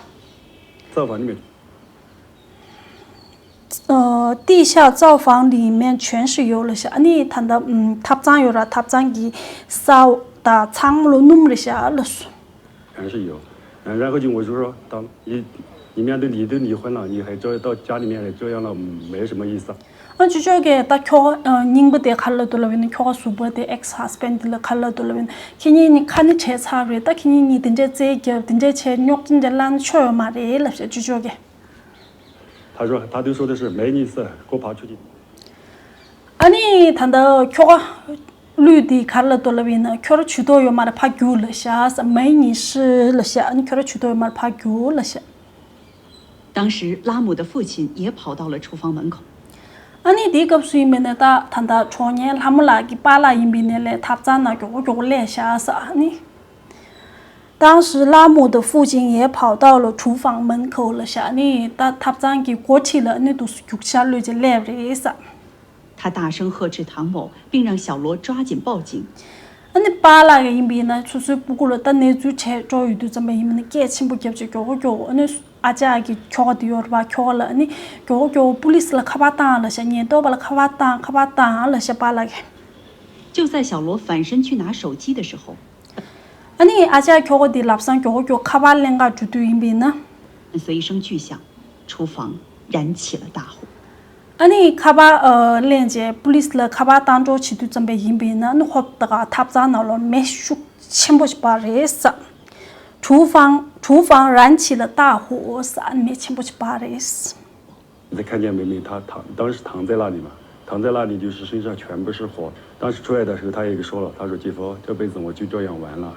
造反你们 ཨ། 地下灶房里面全是油 ལབ་ཤག་ཨ་ནི་ད་ལྟ་ཨམ་ཐབ་ཚང་ཡོད་ར། ཐབ་ཚང་གི་ས་འོག་དང་ཚང་མ་ལོ་སྣུམ་རེད་ཤག་ལབ་སོང་། 全是油。然后就我就说，当你你面对你都离婚了，你还照到家里面来照样了，没什么意思。 ཨ་ཅོ་ཅོ་གིས་ད་ཁྱོ་ག་རྙིང་པ་དེ་ག་རེ་ལབ་འདུག་ལབ་ཡིན་ན། ཁྱོ་ག་ཟུར་པ་དེ་ex husband དེ་ལ་ག་རེ་ལབ་འདུག་ལབ་ཡིན་ན། ཁྱེད་གཉིས་གཉིས་ཁ་ནི་བྲལ་ཚར་རེད། ད་ཁྱེད་གཉིས་གཉིས་དེ་འདྲས་རྩེད་རྒྱབ། དེ་འདྲས་བྱས་རྙོག་དྲ་འདྲ་ལངས་ཆོག་ཡོད་མ་རེད་ལབ་ཤག་ཅོ་ཅོ་གིས། 他说他都说的是没意思，给我跑出去。 ཨ་ནི་ད་ལྟ་ཁྱོ་ག་ཀླུ་དེས་ག་རེ་ལབ་འདུག་ལབ་ཡིན་ན། ཁྱོད་རང་ཇུས་གཏོགས་ཡོད་མ་རེད། ཕར་རྒྱུགས་ལབ་ཤག་ས། 没意思ལབ་ཤག་ཨ་ནི་ཁྱོད་རང་ཇུས་གཏོགས་ཡོད་མ་རེད། ཕར་རྒྱུགས་ལབ་ཤག 当时，拉姆的父亲也跑到了厨房门口。 ཨ་ནི་དེའི་སྐབས་སུ་ཡིན་པ་ཡིན་ན་ད་ད་ལྟ་གྲོགས་ངན་ལྷ་མོ་ལགས་ཀྱི་པཱ་ལགས་ཡིན་པ་ཡིན་ནའི་ལས་ཐབ་ཚང་ནང་མགྱོགས་པོ་མགྱོགས་པོ་སླེབས་ཤག་ས། ཨ་ནི། 当时拉姆的父亲也跑到了厨房门口 ལབ་ཤག་ཨ་ནི་ད་ཐབ་ཚང་གི་སྒོ་འཁྲིས་ལ་ཨ་ནི་འདུག་སེ་རྒྱུགས་ཤར་གློད་བྱས་སླེབས་རེད་ས། 他大声呵斥唐某，并让小罗抓紧报警。 ཨ་ནི་པཱ་ལགས་ཀྱིས་ཡིན་པ་ཡིན་ན་སོ་སོའི་སྤུ་གུ་ལ་ད་གནས་ཚུལ་དྲན་འགྲོ་ཡོད་དུས་ཙམ་པ་ཡིན་པ་ཡིན་ན་སྐད་ཆེན་པོ་བརྒྱབ་བྱས་མགྱོགས་པོ་མགྱོགས་པོ། ཨ་ནི་ཨ་ཅག་གི་ཁྱོ་ག་དེ་ཡོད་རེད་པ། ཁྱོ་ག་ལ་ཨ་ནི་མགྱོགས་པོ་མགྱོགས་པོ་པུ་ལིས་ལ་ཁ་པར་བཏང་ལབ་ཤག་ཉེན་རྟོག་པ་ལ་ཁ་པར་བཏང་། ཁ་པར་བཏང་ལབ་ཤག་པཱ་ལགས་ཀྱིས། 就在小罗反身去拿手机的时候， ཨ་ནི་ཨ་ཅག་ཁྱོ་ག་དེ་ལམ་སང་མགྱོགས་པོ་མགྱོགས་པོ་ཁ་པར་ལེན་ག་འགྲོ་དུས་ཡིན་པ་ཡིན་ན། 随声巨响，厨房燃起了大火。 ཨ་ནི་ཁ་པར་ཨ་ལེན་བྱས་པུ་ལིས་ལ་ཁ་པར་བཏང་འགྲོ་བྱེད་དུས་ཙམ་པ་ཡིན་པ་ཡིན་ན། ཨ་ནི་ཧོབ་ཏེ་ག་ཐབ་ཚང་ནང་ལོགས་མེ་ཤུགས་ཆེན་པོ་ཞིག་འབར་རེད་ས། 厨房厨房燃起了大火ས། ཨ་ནི་མེ་ཆེན་པོ་ཞིག་འབར་རེད། 你再看见梅梅，她躺当时躺在那里嘛，躺在那里就是身上全部是火。当时出来的时候，她也说了，她说姐夫，这辈子我就这样完了。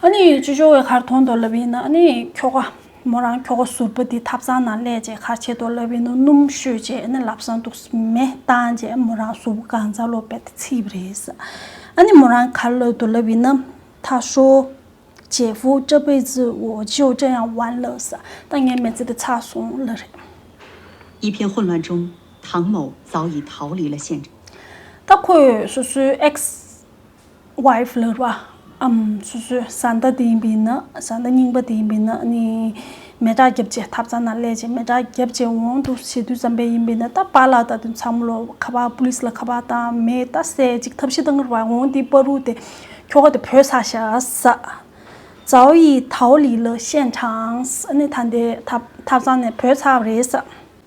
ཨ་ནི་ཅོ་ཅོ་གིས་ག་རེ་མཐོང་འདུག་ལབ་ཡིན་ན། ཨ་ནི་ཁྱོ་ག་མོ་རང་ཁྱོ་ག་ཟུར་པ་དེ་ཐབ་ཚང་ནང་སླེབས་བྱས་ག་རེ་བྱས་འདུག་ལབ་ཡིན་ན། སྣུམ་བཤོས་བྱས་ཨ་ནི་ལམ་སང་འདུག་སེ་མེ་བཏང་བྱས་མོ་རང་གཟུགས་པོ་གང་ཚང་ལོག་རྦད་དེ་འཚིག་པ་རེད་ས། ཨ་ནི་མོ་རང་ག་རེ་ལབ་འདུག་ལབ་ཡིན་ན། 他说姐夫，这辈子我就这样完了ས། ད་ངའི་མི་ཚེ་འདི་ཚར་སོང་ལབ་རེད། 一片混乱中，唐某早已逃离了现场。 ད་ཁོས་སོ་སོའི་ex wife ལབ་ར། ཨམ་སོ་སོའི་བཟའ་ཟླ་དེ་ཡིན་པ་ཡིན་ན། བཟའ་ཟླ་རྙིང་པ་དེ་ཡིན་པ་ཡིན་ན། ཨ་ནི་མེ་སྲེག་བརྒྱབ་བྱས་ཐབ་ཚང་ནང་སླེབས་བྱས་མེ་སྲེག་བརྒྱབ་བྱས་འོང་དུ་བྱེད་དུས་ཙམ་པ་ཡིན་པ་ཡིན་ན། ད་པཱ་ལགས་ད་དུང་ཚང་མ་ལོག་ཁ་པར་པུ་ལིས་ལ་ཁ་པར་བཏང་། མེ་ད་སེ་ཅིག་ཐབས་ཤེས་བཏང་གི་རེད་པ། འོང་དེ་བར་དུ་དེ་ཁྱོ་ག་དེ་བྲོས་ཚར་ཤག་ས། 早已逃离了现场ས། ཨ་ནི་ད་དེ་ཐབ་ཐབ་ཚང་ནས་བྲོས་ཚར་བ་རེད་ས།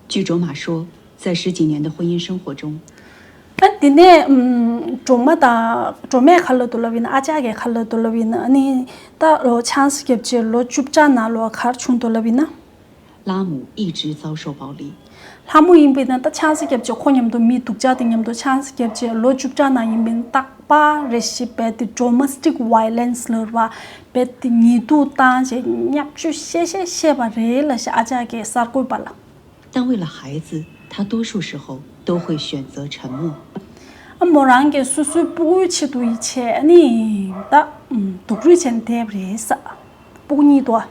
据卓玛说，在十几年的婚姻生活中， ཨ་དེ་ནས་ཨམ་སྒྲོལ་མ་དང་སྒྲོལ་མས་ག་རེ་ལབ་འདུག་ལབ་ཡིན་ན། ཨ་ཅག་གིས་ག་རེ་ལབ་འདུག་ལབ་ཡིན་ན། ཨ་ནི་ད་ལོ་ཆང་ས་བརྒྱབ་བྱས་ལོ་བཅུ་ཕྲག་ནང་ལོགས་ག་རེ་བྱུང་འདུག་ལབ་ཡིན་ན། 拉姆一直遭受暴力。 ལྷ་མོ་ཡིན་པ་ཡིན་ན་ད་ཆང་ས་བརྒྱབ་བྱས་ཁོ་མཉམ་དུ་མི་སྡུག་ཅག་དེ་མཉམ་དུ་ཆང་ས་བརྒྱབ་བྱས་ལོ་བཅུ་ཕྲག་ནང་ཡིན་པ་ཡིན་ན་རྟག་པར་རེ་ཞིག་རྦད་དེ་domestic violence ལབ་ར། རྦད་དེ་ཉེས་འཛུགས་བཏང་བྱས་བརྙས་བཅོས་བཤད་བཤད་བཤད་པ་རེད་ལབ་ཤག་ཨ་ཅག་གིས་གསར་འགོད་པ་ལ། 但为了孩子，他多数时候都会选择沉默。 ཨ་མོ་རང་གིས་སོ་སོའི་སྤུ་གུའི་ཆེད་དུ་ཡིད་ཆེས་ཨ་ནི་ད་སྡུག་རུས་བྱས་ནས་བསྡད་པ་རེད་ས། སྤུ་གུ་གཉིས་དོ།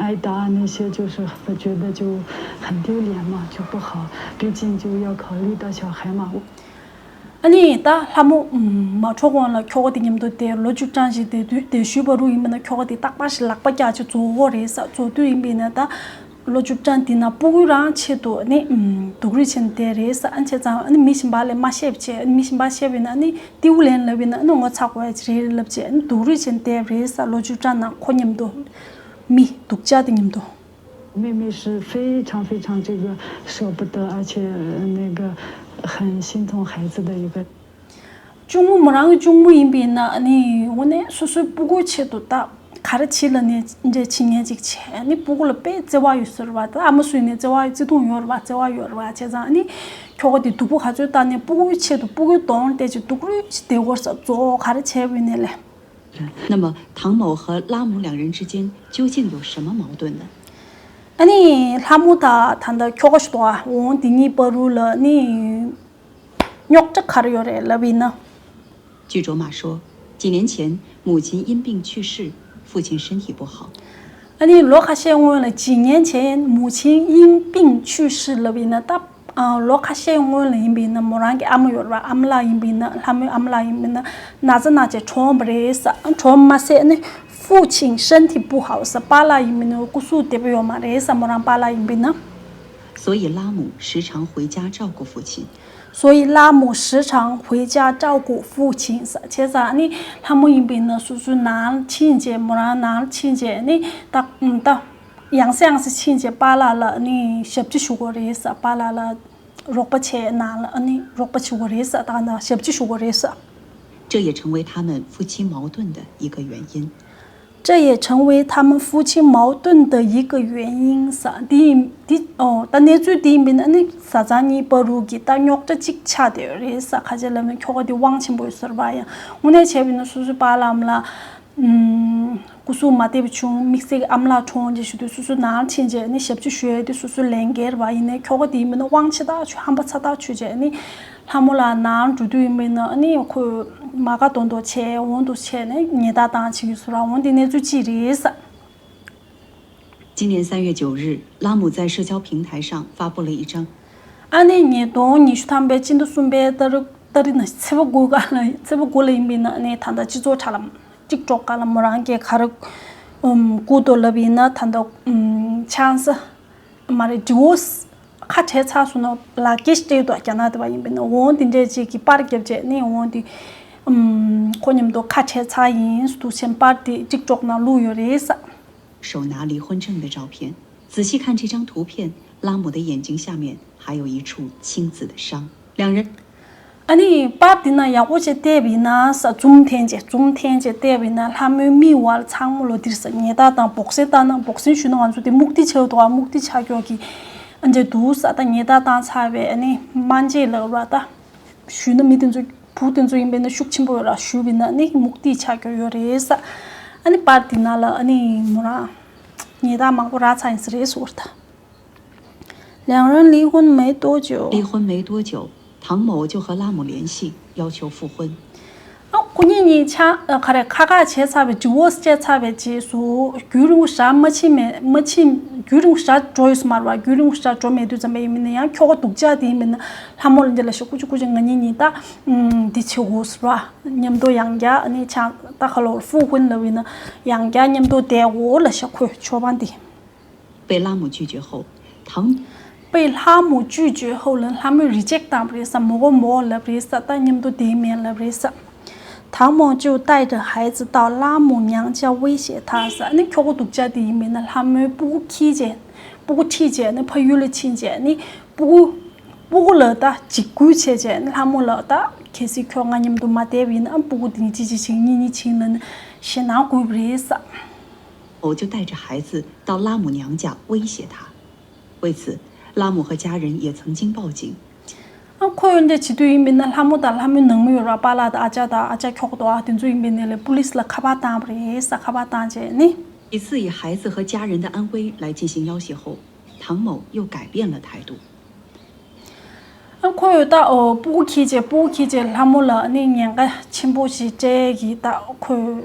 挨打那些就是我觉得就很丢脸嘛，就不好，毕竟就要考虑到小孩嘛。 ཨ་ནི་ད་ལྷ་མོ་མ་འགྲོ་གོང་ལ་ཁྱོ་ག་དེ་མཉམ་དུ་བསྡད་ལོ་བཅུ་གྲངས་ཤིག་བསྡད་དུས་བསྡད་ཤུལ་བར་དུ་ཡིན་པ་ན་ཁྱོ་ག་དེ་རྟག་པར་ཞིག་ལག་པ་བཀྱག་བྱས་རྫོགས་ཀྱི་རེད་ས། རྫོགས་དུས་ཡིན་པ་ཡིན་ན་ད་ལོ་བཅུ་གྲངས་དེ་ན་སྤུ་གུ་རང་ཆེད་དུ་ནི་སྡུག་རུས་བྱས་ནས་བསྡད་རེད་ས། ཨ་ནི་བྱས་ཙང་ཨ་ནི་མི་གཞན་པ་ལ་མ་བཤད་བྱས། ཨ་ནི་མི་གཞན་པ་བཤད་པ་ཡིན་ན་ཨ་ནི་ཏིའུ་ལན་ལབ་ཡིན་ན་ཨ་ནི་ངོ་ཚ་དགོས་ཡ་ཅིག་རེད་ལབ་བྱས། ཨ་ནི་སྡུག་རུས་བྱས་ནས་བསྡད་རེད་ས། ལོ་བཅུ་གྲངས་ནང་ཁོ་མཉམ་དུ་མི་སྡུག་ཅག་དེ་མཉམ་དུ། 妹妹是非常非常这个舍不得，而且那个很心疼孩子的一个。གཅུང་མོ་མོ་རང་གི་གཅུང་མོ་ཡིན་པས་ན་ནི་འོ་ནས་སོ་སོའི་སྤུ་གུའི་ཆེད་དུ་ད་ག་རེ་བྱེད་ལ་ནས་འདྲ་བྱེད་མཁན་ཅིག་བྱས་ནི་སྤུ་གུ་ལ་དཔེ་བརྩེ་བ་ཡོད་ཟེར་བ་ད་ཨ་མ་སུ་ཡིན་ནས་བརྩེ་བ་བརྩེ་དུང་ཡོད་རེད་བ་བརྩེ་བ་ཡོད་རེད་བ་བྱས་ཙང་ནི་ཁྱོ་ག་དེ་སྡུག་པོ་ག་ཚོད་བཏང་ནས་སྤུ་གུའི་ཆེད་དུ་སྤུ་གུའི་གདོང་བལྟས་ཅིག་སྡུག་རུས་ཅིག་བསྡད་དགོས་ས་གཙོ་བོ་ག་རེ་བྱས་པ་ཡིན་ནས་ལས། 那么，唐某和拉姆两人之间究竟有什么矛盾呢？ཨ་ནི་ལྷ་མོ་དང་ད་ལྟ་ཁྱོ་ག་ཞིག་འདུག་ཨ། འོང་དེ་གཉིས་བར་དུ་ལ་ནི་རྙོག་དྲ་ག་རེ་ཡོད་རེད་ལབ་ཡིན་ན། 据卓玛说，几年前母亲因病去世，父亲身体不好。 ཨ་ནི་ལོ་ཁ་ཤས་སྔོན་ལ་几年前母亲因病去世ལབ་ཡིན་ན་ད། ཨ། ལོ་ཁ་ཤས་སྔོན་ལ་ཡིན་པ་ཡིན་ན་མོ་རང་གི་ཨ་མ་ཡོད་རེད་བ། ཨ་མ་ལགས་ཡིན་པ་ཡིན་ན་ལྷ་མོའི་ཨ་མ་ལགས་ཡིན་པ་ཡིན་ན་ན་ཚ་ན་ཆེ་གྲོངས་པ་རེད་ས། གྲོངས་མ་ཟད་ནི་父亲身体不好ས། པཱ་ལགས་ཡིན་པ་ཡིན་ན་སྐུ་གཟུགས་བདེ་པོ་ཡོད་མ་རེད་ས། མོ་རང་པཱ་ལགས་ཡིན་པ་ཡིན་ན། 所以拉姆时常回家照顾父亲。 所以拉姆时常回家照顾父亲ས། བྱས་ཙང་ནི་ལྷ་མོ་ཡིན་པ་ཡིན་ན་སོ་སོའི་ནང་ཕྱིན་རྗེས་མོ་རང་ནང་ཕྱིན་རྗེས་ནི་ད་ད། ཡང་སེ་ཡང་སེ་ཕྱིན་རྗེས་པཱ་ལགས་ལ་ནི་ཞབས་ཕྱི་ཞུ་དགོས་རེད་ས། པཱ་ལགས་ལ་རོགས་པ་བྱས་ནང་ལ་ནི་རོགས་པ་བྱེད་དགོས་རེད་ས། ད་ནང་ཞབས་ཕྱི་ཞུ་དགོས་རེད་ས། 这也成为他们夫妻矛盾的一个原因。 这也成为他们夫妻矛盾的一个原因ས། འདི་ཡིན་འདི་ཨོ་ད་གནས་ཚུལ་འདི་ཡིན་པ་ཡིན་ན་ནི་བཟའ་ཚང་གཉིས་བར་དུ་གི་ད་རྙོག་དྲ་གཅིག་ཆགས་བསྡད་ཡོད་རེད་ས། ཁ་ཆེ་ལབ་ན་ཁྱོ་ག་འདི་དབང་ཆེན་པོ་ཡོད་ཟེར་བ་ཡང་དངོས་གནས་བྱས་པ་ཡིན་ན་སོ་སོའི་པཱ་ལགས་ཨ་མ་ལགས། ཨུམ། སྐུ་གཟུགས་མ་བདེ་བ་བྱུང་དམིགས་བསལ་གྱི་ཨ་མ་ལགས་གྲོངས་རྗེས་ཞུ་དུས་སོ་སོའི་ནང་ཕྱིན་རྗེས་ནི་ཞབས་ཕྱི་ཞུ་ཡས་དེ་སོ་སོའི་ལས་འགན་རེད་བ། ཡིན་ནའི་ཁྱོ་ག་དེ་ཡིན་པ་ཡིན་ན་དབང་ཆེ་ཐག་ཆོད་ཧམ་པ་ཚ་ཐག་ཆོད་རྗེས་ནི་ལྷ་མོ་ལགས་ནང་འགྲོ་དུས་ཡིན་པ་ཡིན་ན་ནི་ཁོས་མ་དགའ་མདོག་མདོག་བྱས་འོང་འདུག་བྱས་ནས་ཉེས་རྡུང་བཏང་བྱེད་ཀྱི་བཟོ་འདྲ་འོང་དེ་གནས་ཚུལ་གཅིག་རེད་ས། 今年三月九日，拉姆在社交平台上发布了一张 ཨ་ནི་ཉིས་སྟོང་ཉི་ཤུ་ཐམ་པའི་སྤྱི་ཟླ་གསུམ་པའི་ཏ་རིག་ཏ་རིག་ན་ཚེས་པ་དགུ་ག་ལ་ཚེས་པ་དགུ་ལ་ཡིན་པ་ཡིན་ན་ཨ་ནི་ད་ལྟ་སྤྱི་ཚོགས་དྲ་ལམ་ཊིག་ཊོག་སྒང་ལ་མོ་རང་གིས་ག་རེ་ཨུམ་བསྐུར་འདུག་ལབ་ཡིན་ན་ད་ལྟ་ཨུམ་ཆང་ས་མ་རེད་ཌི་ཝོར་སི་ཁ་བྲལ་ཚར་སོང་ན་ལག་འཁྱེར་སྤྲད་འདུག་རྒྱ་ནག་དེ་བ་ཡིན་པ་ཡིན་ན་འོང་དེ་འདྲས་ཅིག་གི་པར་བརྒྱབ་རྗེས་ནི་འོང་དེ་ཨུམ་ཁོ་མཉམ་དུ་ཁ་བྲལ་ཚར་ཡིན་འདུག་ཆེན་པར་དེ་ཊིག་ཊོག་ནང་བླུགས་ཡོད་རེད་ས། 手拿离婚证的照片。仔细看这张图片，拉姆的眼睛下面还有一处青紫的伤。两人 ཨ་ནི་པར་འདི་ན་ཡག་པོ་བྱས་བལྟས་པ་ཡིན་ན་ས་ཛུམ་འཐེན་བྱས་ཛུམ་འཐེན་བྱས་བལྟས་པ་ཡིན་ན་ལྷ་མོའི་མིག་བར་ཚང་མ་ལོ་འདིར་ས་ཉེས་རྡུང་དང་བོག་སིང་བཏང་ན་བོག་སིང་ཞུས་ན་ང་ཚོ་དེ་མུག་ཏི་ཆགས་འདུག་ཨ། མུག་ཏི་ཆགས་ཀྱོག་གི་ཨ་འདྲས་འདུག་ས། ད་ཉེས་རྡུང་བཏང་ཚར་བའི་ཨ་ནི་སྨན་དཔྱད་ལ་ར་ད། ཞུས་ན་མི་དེ་ཚོ་བུ་དེ་ཚོ་ཡིན་པས་ན་ཤུགས་ཆེན་པོ་ཡོད་ར་ཞུས་པས་ན་ནི་མུག་ཏི་ཆགས་ཀྱི་ཡོད་རེད་ས། ཨ་ནི་པར་དེ་ནང་ལ་ཨ་ནི་མོ་རང་ཉེས་རྡུང་མང་པོ་རག་ཚར་ཡིན་ས་རེད་ཟེར་བ་རེད་ད། 两人离婚没多久， 离婚没多久，唐某就和拉姆联系，要求复婚。 ཨ་ཁོ་གཉིས་གཉིས་ཆ་ཨ་ག་རེ་ཁ་ཁ་བྱས་ཚར་བའི་ཌི་ཝོར་སི་བྱས་ཚར་བའི་རྗེས་སུ་རྒྱུན་རིང་པོ་ཞེ་དྲག་མ་ཕྱིན་མེད་མ་ཕྱིན་རྒྱུན་རིང་པོ་ཞེ་དྲག་འགྲོ་ཡོད་ས་མ་རེད་བ། རྒྱུན་རིང་པོ་ཞེ་དྲག་འགྲོ་མེད་དུས་ཙམ་པ་ཡིན་མིན་ན་ཡང་ཁྱོ་ག་སྡུག་ཅག་དེ་ཡིན་མིན་ན་ལྷ་མོ་ལ་འདི་ལ་ཤོག་ཀུ་ཅི་ཀུ་ཅི་ང་གཉིས་གཉིས་ད་འདི་བྱེད་དགོས་ཟེར་བ། མཉམ་དུ་ཡང་བསྐྱར་ནི་ཆང་ད་ཁ་ལོར་ཧྥུ་ཧུན་ལབ་ཡིན་ན་ཡང་བསྐྱར་མཉམ་དུ་བསྡད་དགོས་ལབ་ཤག་ཁོས་ཆོས་པ་འདི། 被拉姆拒绝后，唐 被拉姆拒绝后ལ་ལྷ་མོས་རི་ཇེག་བཏང་བ་རེད་ས། མོ་གོ་མོ་ལབ་རེད་ས། ད་མཉམ་དུ་བསྡད་མེད་ལབ་རེད་ས། 唐某就带着孩子到拉姆娘家威胁她ས། ནི་ཁྱོ་ག་སྡུག་ཅག་དེ་ཡིན་མིན་ན་ལྷ་མོའི་སྤུ་གུ་ཁྱེར་བྱས་སྤུ་གུ་ཁྲིད་བྱས་ནི་ཕ་ཡུལ་ལ་ཕྱིན་བྱས་ནི་སྤུ་གུ་སྤུ་གུ་ལ་ད་འཇིགས་སྐུལ་བྱས་བྱས་ནི་ལྷ་མོ་ལ་ད་གལ་སྲིད་ཁྱོད་ང་མཉམ་དུ་མ་བསྡད་པ་ཡིན་ན་ཨ་སྤུ་གུ་དེ་གཅིག་གཅིག་བྱིན་གཉིས་གཉིས་བྱིན་ལ་ནི་ཞེད་སྣང་བསྐུལ་བ་རེད་ས། 我就带着孩子到拉姆娘家威胁她。为此，拉姆和家人也曾经报警。 ཨ་ཁོས་འདི་བྱེད་དུས་ཡིན་མིན་ན་ལྷ་མོ་དང་ལྷ་མོའི་ནང་མི་ཡོད་ར་པཱ་ལགས་དང་ཨ་ཅག་དང་ཨ་ཅག་ཁྱོ་ག་དང་ཨ་དེ་ཚོ་ཡིན་པའི་ནས་ལས་པུ་ལིས་ལ་ཁ་པར་བཏང་བ་རེད་ས། ཁ་པར་བཏང་རྗེས་ནི། 几次以孩子和家人的安危来进行要挟后，唐某又改变了态度。 ཨ་ཁོས་ད་ཨོ་སྤུ་གུ་ཁྱེར་བྱས་སྤུ་གུ་ཁྱེར་བྱས་ལྷ་མོ་ལ་ནི་ཉེན་ཁ་ཆེན་པོ་ཞིག་སྤྲད་ཀྱི་ད་ཁོས་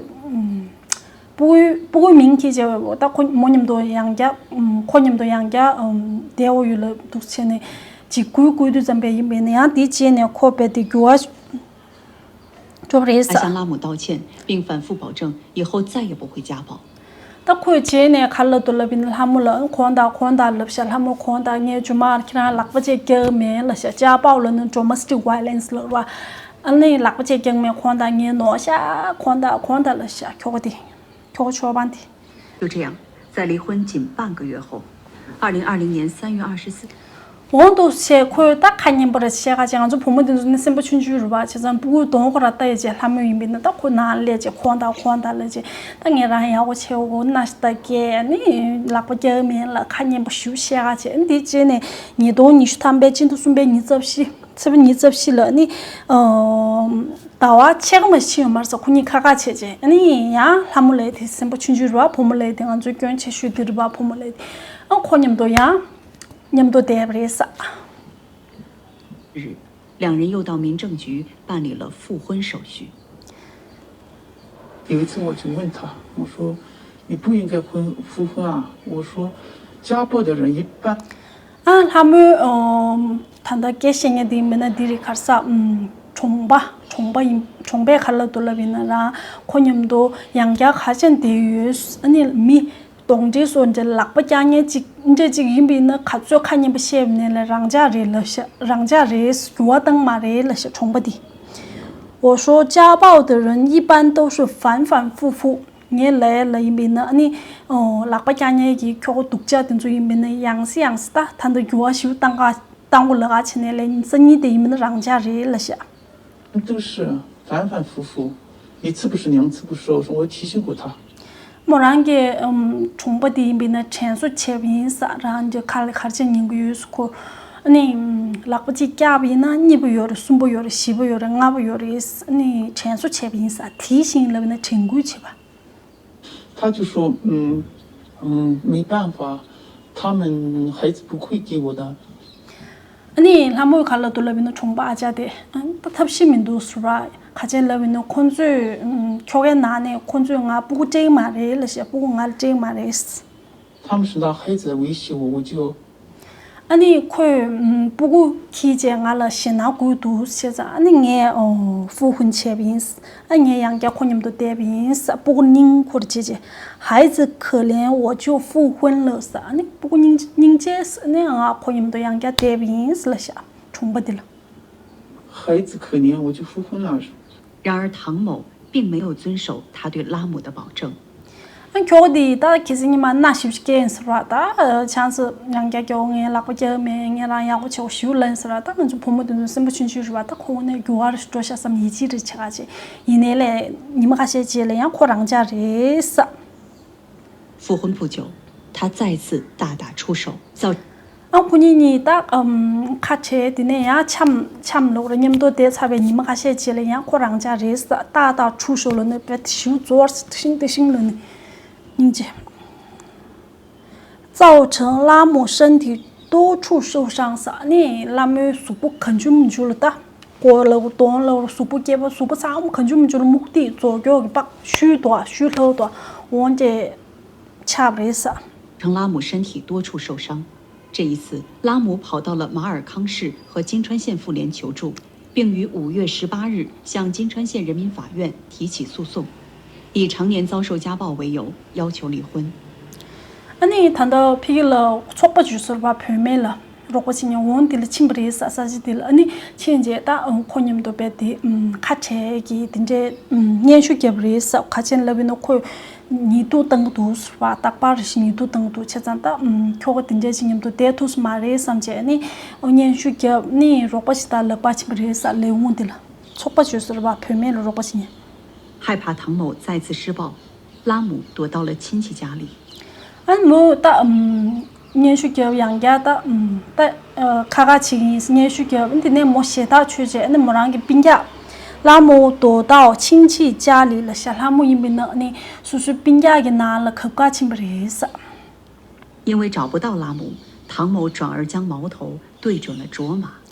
ཨུམ་སྤུ་གུའི་སྤུ་གུའི་མིང་ཁྱེར་བྱས་ད་ཁོ་མོ་མཉམ་དུ་ཡང་བསྐྱར་ཨུམ་ཁོ་མཉམ་དུ་ཡང་བསྐྱར་ཨུམ་བསྡད་ཡོད་ལ་འདུག་བྱས་ནས་འཇིགས་སྐུལ་བསྐུལ་དུས་ཙམ་པས་ཡིན་པས་ན་ཡང་དེ་རྗེས་ནས་ཁོ་རྦད་དེ་འགྱུར་བ། གྲུབ་རེད་ས། 他向拉姆道歉，并反复保证以后再也不会家暴。 ད་ཁོས་རྗེས་ནས་ག་རེ་ལབ་འདུག་ལབ་ཡིན་ན་ལྷ་མོ་ལ་གོང་དང་གོང་དང་ལབ་ཤག་ལྷ་མོ་གོང་དང་ངས་རྗེས་མ་ཁྱེད་རང་ལག་པ་བཅས་རྒྱག་མེད་ལབ་ཤག 家暴ལབ་ན་domestic violence ལབ་ར། ཨ་ནི་ལག་པ་བཅས་རྒྱག་མེད་གོང་དང་ངས་ནོར་ཤག་གོང་དང་གོང་དང་ལབ་ཤག་ཁྱོ་ག་དེ། ཁྱོ་ག་ཆོས་པ་དེ། 就这样，在离婚仅半个月后，二零二零年三月二十四， འོང་འདུག་ཟེར། ཁོས་ད་ཁ་སྙན་པོ་ར་བཤད་ཁ་བྱས། ང་ཚོ་བུ་མོ་དེ་ཚོ་ནི་སེམས་པ་ཆུང་ཆུང་རེད་པ། བྱས་ཙང་སྤུ་གུ་གདོང་ཁོ་ར་ལྟ་ཡས་བྱས། ལྷ་མོ་ཡིན་པས་ན་ད་ཁོ་ནང་སླེབས་བྱས་ཁོང་དང་ཁོང་དང་ལབ་བྱས། ད་ངས་རང་ཡག་པོ་བྱས། འོ་ན་ཞིག་ད་སྐྱེས་ནི་ལག་པ་རྒྱག་མིན་ལ་ཁ་སྙན་པོ་ཞུ་བཤད་ཁ་བྱས། འདི་བྱས་ནས་ཉིས་སྟོང་ཉི་ཤུ་ཐམ་པའི་སྤྱི་ཟླ་གསུམ་པའི་ཉི་ཤུ་རྩ་བཞི། ཚེས་པ་ཉི་ཤུ་རྩ་བཞི་ལ་ནི་ཟླ་བ་ཕྱེད་ཀ་མ་ཕྱིན་ཡོད་མ་རེད་ཟེར། ཁོ་གཉིས་ཁ་ཁ་བྱས་བྱས། ཨ་ནི་ཡང་ལྷ་མོ་ལབ་དེ་སེམས་པ་ཆུང་ཆུང་རེད་པ། བུ་མོ་ལབ་དེ་ང་ཚོའི་སྐྱོན་ཆེ་ཤོས་དེ་རེད་པ། བུ་མོ་ལབ་དེ། ཨ་ཁོ་མཉམ་དུ་ཡང་མཉམ་དུ་བསྡད་པ་རེད་ཟེར། 日，两人又到民政局办理了复婚手续。有一次我就问他，我说：“你不应该婚，复婚啊。”我说：“家暴的人一般 ཨ་ལྷ་མོས་ཨོ་ད་ལྟ་སྐད་བཤད་མཁན་དེ་མིན་ན་འདི་རེད། ག་རེ་ཟེར། ཨམ་གྲོང་པ། གྲོང་པ་ཡིན། གྲོང་པས་ག་རེ་ལབ་འདུག་ལབ་ཡིན་ན། རང་ཁོ་མཉམ་དུ་ཡང་བསྐྱར་ག་རེ་བྱས་ནས་བསྡད་ཡོད། ཨ་ནི་མི་གདོན་འདྲེ་སོགས་འདྲ་ལག་པ་བཀྱག་མཁན་ཅིག་འདྲ་ཅིག་ཡིན་པ་ཡིན་ན། ག་ཚོད་ཁ་སྙན་པོ་བཤད་པ་ཡིན་ན་ལས་རང་འཇགས་རེད་ལབ་ཤག་རང་འཇགས་རེད། འགྱུར་བ་བཏང་མ་རེད་ལབ་ཤག་གྲོང་པ་དེས། 我说家暴的人一般都是反反复复。 ངས་ལབ་ལབ་ཡིན་པ་ཡིན་ན། ཨ་ནི་ཨོ་ལག་པ་བཀྱག་མཁན་གྱི་ཁྱོ་ག་སྡུག་ཅག་དེ་ཚོ་ཡིན་པ་ཡིན་ན། ཡང་སེ་ཡང་སེ་ད་ད་འདི་འགྱུར་བ་ཞིག་བཏང་ག་བཏང་གོ་ལབ་ག་བྱས་ནས་ལས། སང་ཉིན་དེ་ཡིན་པ་ཡིན་ན་རང་འཇགས་རེད་ལབ་ཤག 都是反反复复，一次不是两次不是，我提醒过他。 མོ་རང་གི་ཨམ་གྲོང་པ་དེ་ཡིན་པ་ཡིན་ན་དྲན་གསོ་བྱས་པ་ཡིན་ཟེར། རང་གི་ཁ་ལ་ག་རེ་བྱས་ཉན་གི་ཡོད་ཟེར། ཁོ་ཨ་ནི་ལག་པ་གཅིག་བཀྱགས་པ་ཡིན་ན་གཉིས་པ་ཡོད་རེད། གསུམ་པ་ཡོད་རེད། བཞི་པ་ཡོད་རེད། ལྔ་པ་ཡོད་རེད། ཨ་ནི་དྲན་གསོ་བྱས་པ་ཡིན་ཟེར། 提醒 ལབ་ན་དྲན་སྐུལ་བྱས་པ། 他就说，嗯，嗯，没办法，他们孩子不会给我的。 ཨ་ནི་ལྷ་མོས་ག་རེ་ལབ་འདུག་ལབ་ཡིན་ན། གྲོང་པ་ཨ་ཅག་དེ་ཨ་ད་ཐབས་ཤེས་མི་འདུག་ཟེར་བ། ག་རེ་བྱས་ལབ་ཡིན་ན། ཁོང་ཚོས་ཨམ་ཁྱོ་གའི་ནང་ནས་ཁོང་ཚོས་ང་སྤུ་གུ་སྤྲད་མ་རེད་ལབ་ཤག་སྤུ་གུ་ང་ལ་སྤྲད་མ་རེད། 他们是拿孩子威胁我，我就 ཨ་ནི་ཁོས་ཨམ་སྤུ་གུ་ཁྱེར་བྱས་ང་ལ་ཞེད་སྣང་དགོས་འདུག་བྱས་ཙང་། ཨ་ནི་ངས་ཨོ་ཧྥུ་ཧུན་བྱས་པ་ཡིན། ཨ་ངས་ཡང་བསྐྱར་ཁོ་མཉམ་དུ་བསྡད་པ་ཡིན། སྤུ་གུ་སྙིང་ཁུར་བྱས་བྱས། 孩子可怜，我就复婚了 ཟེར། ཨ་ནི་སྤུ་གུ་སྙིང་སྙིང་རྗེ་ཟེར་ནས་ང་ཁོ་མཉམ་དུ་ཡང་བསྐྱར་བསྡད་པ་ཡིན་ཟེར་ལབ་ཤག་གྲོང་པ་དེ་ལ། 孩子可怜，我就复婚了。 然而唐某并没有遵守他对拉姆的保证。 ཨ་ཁྱོ་ག་དེ་ད་གལ་སྲིད་ཉི་མ་མནའ་ཞིབ་ཞིག་སྐྱེལ་ཡིན་ཟེར་བ། ད་ཆང་ས་ཡང་བསྐྱར་ཁྱོ་ག་ངའི་ལག་པ་རྒྱག་མེད། ངས་རང་ཡག་པོ་བྱེད་དགོས་ཞུ་ལབ་ཡིན་ཟེར་བ། ད་ང་ཚོ་བུ་མོ་དེ་ཚོ་སེམས་པ་ཆུང་ཆུང་རེད་བ། ད་ཁོ་དངོས་གནས་འགྱུར་བ་རེ་འགྲོ་ཤག་བསམ། ཡིད་ཆེས་རེ་བྱེད་ག་བྱེད། ཡིན་ནའི་ལས་ཉི་མ་ཁ་ཤས་རྗེས་ལ་ཡང་ཁོ་རང་འཇགས་རེད་ཟེར། 复婚不久，他再次大打出手，造 ཨ་ཁོ་གཉིས་གཉིས་ད་ཨམ་ཁ་བྲལ། དེ་ནས་ཡང་འཆམ་འཆམ་ལབ་ར། མཉམ་དུ་བསྡད་ཚར་བའི་ཉི་མ་ཁ་ཤས་རྗེས་ལ་ཡང་ཁོ་རང་འཇགས་རེད་ཟེར། ཏག་ཏག་ཁྲུ་ཤོ་ལོ་ནི་བེད་ཞུ་ཛོར་ཤིང་ཏི་ཤིང་ལོ་ནི་སྙིང་རྗེ། 造成拉姆身体多处受伤 ཟེར། ནི་ལྷ་མོའི་གཟུགས་པོ་གང་བྱུང་མང་བྱུང་ལ། ད་མགོ་ལབ་གདོང་ལབ་གཟུགས་པོ་སྐེད་པ་གཟུགས་པོ་ཚང་མ་གང་བྱུང་མང་བྱུང་ལ་རྨུག་ཏིག་ཙོག་ཀྱོག་གི་པགས་ཤུ་དོ་ཤུ་ལྷག་དོ་འོང་ཅེས་ཆགས་པ་རེད་ཟེར། 成拉姆身体多处受伤。这一次，拉姆跑到了马尔康市和金川县妇联求助，并于五月十八日向金川县人民法院提起诉讼，以常年遭受家暴为由要求离婚。 ཨ་ནི་ད་ལྟ་ཕ་གི་ལ་ཚོགས་པ་བྱོས་ཟེར་བ། བུད་མེད་ལ་རོགས་པ་བྱེད་མཁན་འོང་དེ་ལ་ཕྱིན་པ་རེད་ཟེར། ས་ཆ་དེ་ལ། ཨ་ནི་ཕྱིན་རྗེས་ད་ཁོ་མཉམ་དུ་བསྡད་དེ་ཁ་བྲལ་གྱི་དེ་འདྲའི་སྙན་ཞུ་བརྒྱབ་པ་རེད་ཟེར། ག་རེ་བྱས་ནས་ལབ་ཡིན་ན། ཁོས་ཉེས་འཛུགས་བཏང་གི་འདུག་ཟེར་བ། རྟག་པར་རེ་བཞིན་ཉེས་འཛུགས་བཏང་གི་འདུག་བྱས་ཙང་ད་ཁྱོ་ག་དེ་འདྲ་ཅིག་མཉམ་དུ་བསྡད་ཐུབ་ས་མ་རེད་བསམ་བྱས། ཨ་ནི་སྙན་ཞུ་བརྒྱབ། ནི་རོགས་པ་ཞིག་ད་ལབ་པར་ཕྱིན་པ་རེད་ཟེར། ལས་ཁུངས་དེ་ལ་ཚོགས་པ་བྱོས་ཟེར་བ། བུད་མེད་ལ་རོགས་པ་བྱེད་མཁན། 害怕唐某再次施暴，拉姆躲到了亲戚家里。 ཨ་ནི་མོ་ད་ཨམ་སྙན་ཞུ་བརྒྱབ། ཡང་བསྐྱར་ད་ཨམ་ད་ཨ་ཁ་ཁ་བྱེད་ཀྱི་ཡིན་སྙན་ཞུ་བརྒྱབ། ཨ་ནི་དེ་ནས་མོ་ཞེ་ཐག་ཆོད་བྱས། ཨ་ནི་མོ་རང་གི་སྤུན་ཀྱག་ལྷ་མོ་དོ་ཏའོ་ཆིང་ཆི་ཅཱ་ལི་ལབ་ཤག་ལྷ་མོ་ཡིན་པ་ཡིན་ན་ཨ་ནི་སོ་སོའི་སྤུན་ཀྱག་གི་ནང་ལ་གབ་ག་ཕྱིན་པ་རེད་ཟེར། 因为找不到拉姆，唐某转而将矛头对准了卓玛。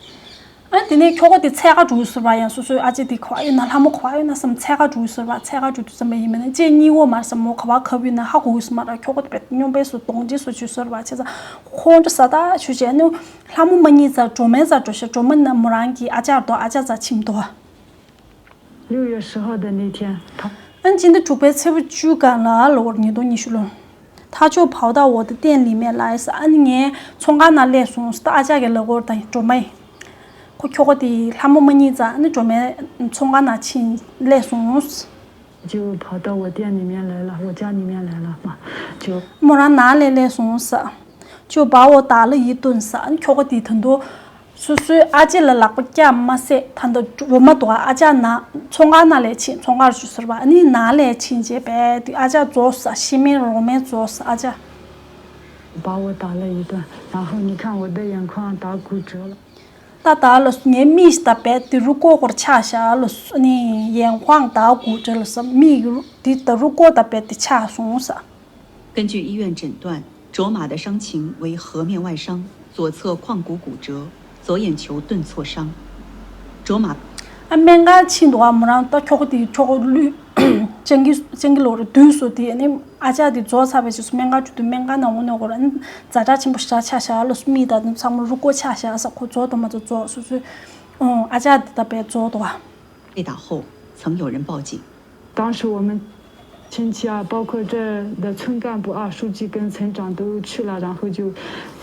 ཨ་དེ་ནས་ཁྱོ་ག་དེ་འཚོལ་ག་འགྲོ་ཟེར་བ། ཡང་སོ་སོའི་ཨ་ཅེ་དེ་ག་པར་ཡོད་ན། ལྷ་མོ་ག་པར་ཡོད་ན་བསམ། འཚོལ་ག་འགྲོ་ཟེར་བ། འཚོལ་ག་འགྲོ་དུས་ཙམ་པ་ཡིན་པ་ཡིན་ན་ལྕེ་གཉིས་པོ་མར་བསམ། མོ་ག་པར་གབ་ཡོད་ན་ཧ་གོ་གི་ཟེར་མ་རེད། ཁྱོ་ག་དེ་བེད་སྙོམས་པོ་སོ་གདོང་འདྲེ་སོ་བྱོས་ཟེར་བ། བྱས་ཙང་ཁོང་ཁྲོ་ཟ་ཐག་ཆོད་བྱས། ཨ་ནི་ལྷ་མོ་མ་རྙེད་ཙང་སྒྲོལ་མའི་རྩར་འགྲོ་ཤག་སྒྲོལ་མ་ནི་མོ་རང་གི་ཨ་ཅག་རེད་དོ། ཨ་ཅག་རྩར་ཕྱིན་འདུག 六月十号的那天，他 ཨ་ནི་སྤྱི་ཟླ་དྲུག་པའི་ཚེས་པ་བཅུ་སྒང་ལ་ལོ་ཉིས་སྟོང་ཉི་ཤུ་ལོ། 他就跑到我的店里面来。 ཨ་ནི་ངའི་ཚོང་ཁང་ནང་སླེབས་སོང་ཟེར། ད་ཨ་ཅག་གི་ལབ་སྐོར་དང་སྒྲོལ་མ་ཡིན། ཁོ་ཁྱོ་ག་དེ་ལྷ་མོ་མ་རྙེད་ཙང་། ཨ་ནི་སྒྲོལ་མའི་ཚོང་ཁང་ནང་ཕྱིན་སླེབས་སོང་ཟེར། 就跑到我店里面来了，我家里面来了嘛，就 མོ་རང་ནང་ལ་སླེབས་སོང་ཟེར། 就把我打了一顿ཟེར། ཨ་ནི་ཁྱོ་ག་དེ་ད་དུང་སོ་སོའི་ཨ་ཅེ་ལ་ལག་པ་བཀྱག་མ་ཟད། ད་ལྟ་སྒྲོལ་མ་འདུག་ག་ཨ་ཅག་ན་ཚོང་ཁང་ནང་ལས་ཕྱིན། ཚོང་ཁང་ཞུ་ཟེར་བ། ཨ་ནི་ནང་ལས་ཕྱིན་རྗེས་བས་དེ་ཨ་ཅག་རྫོགས་ས། ཤི་མེད་རོ་མེད་རྫོགས་ས་ཨ་ཅག 把我打了一顿，然后你看我的眼眶打骨折了。 ད་ད་ལོ་ངའི་མིག་ད་བས་དེ་རུ་ཀོ་ཀོར་ཆག་བཞག་ལོ། ཨ་ནི་眼眶打骨折了ཟེར། མིག་དེ་ད་རུ་ཀོ་ད་བས་དེ་ཆག་སོང་ས། 根据医院诊断，卓玛的伤情为颌面外伤、左侧眶骨骨折、左眼球盾挫伤。卓玛 ཨ་སྨན་ཁང་ཕྱིན་འདུག་ག་མོ་རང་ད་ཁྱོ་ག་དེ་ཁྱོ་ག་ལུས་སྤྱང་ཀི་སྤྱང་ཀི་ལོག་རེ་བསྡུས་སོ། དེ་ཨ་ནི་ཨ་ཅག་དེ་རྫོགས་ཚར་བའི་རྗེས་སུ་སྨན་ཁང་ཆུ་དུས་སྨན་ཁང་ནང་འོང་ནས་ཁོ་རང་ཛ་དྲག་ཆེན་པོ་ཞེ་དྲག་ཆག་བཞག་ལོ། མིག་ད་དུང་ཚང་མ་རུ་ཀོ་ཆག་བཞག་ས། ཁོ་རྫོགས་དང་མ་རྫོགས་རྫོགས་སོ་སོའི་ཨ་ཅག་དེ་ད་བས་རྫོགས་འདུག་ག 被打后，曾有人报警。当时我们亲戚啊，包括这儿的村干部啊、书记跟村长都去了，然后就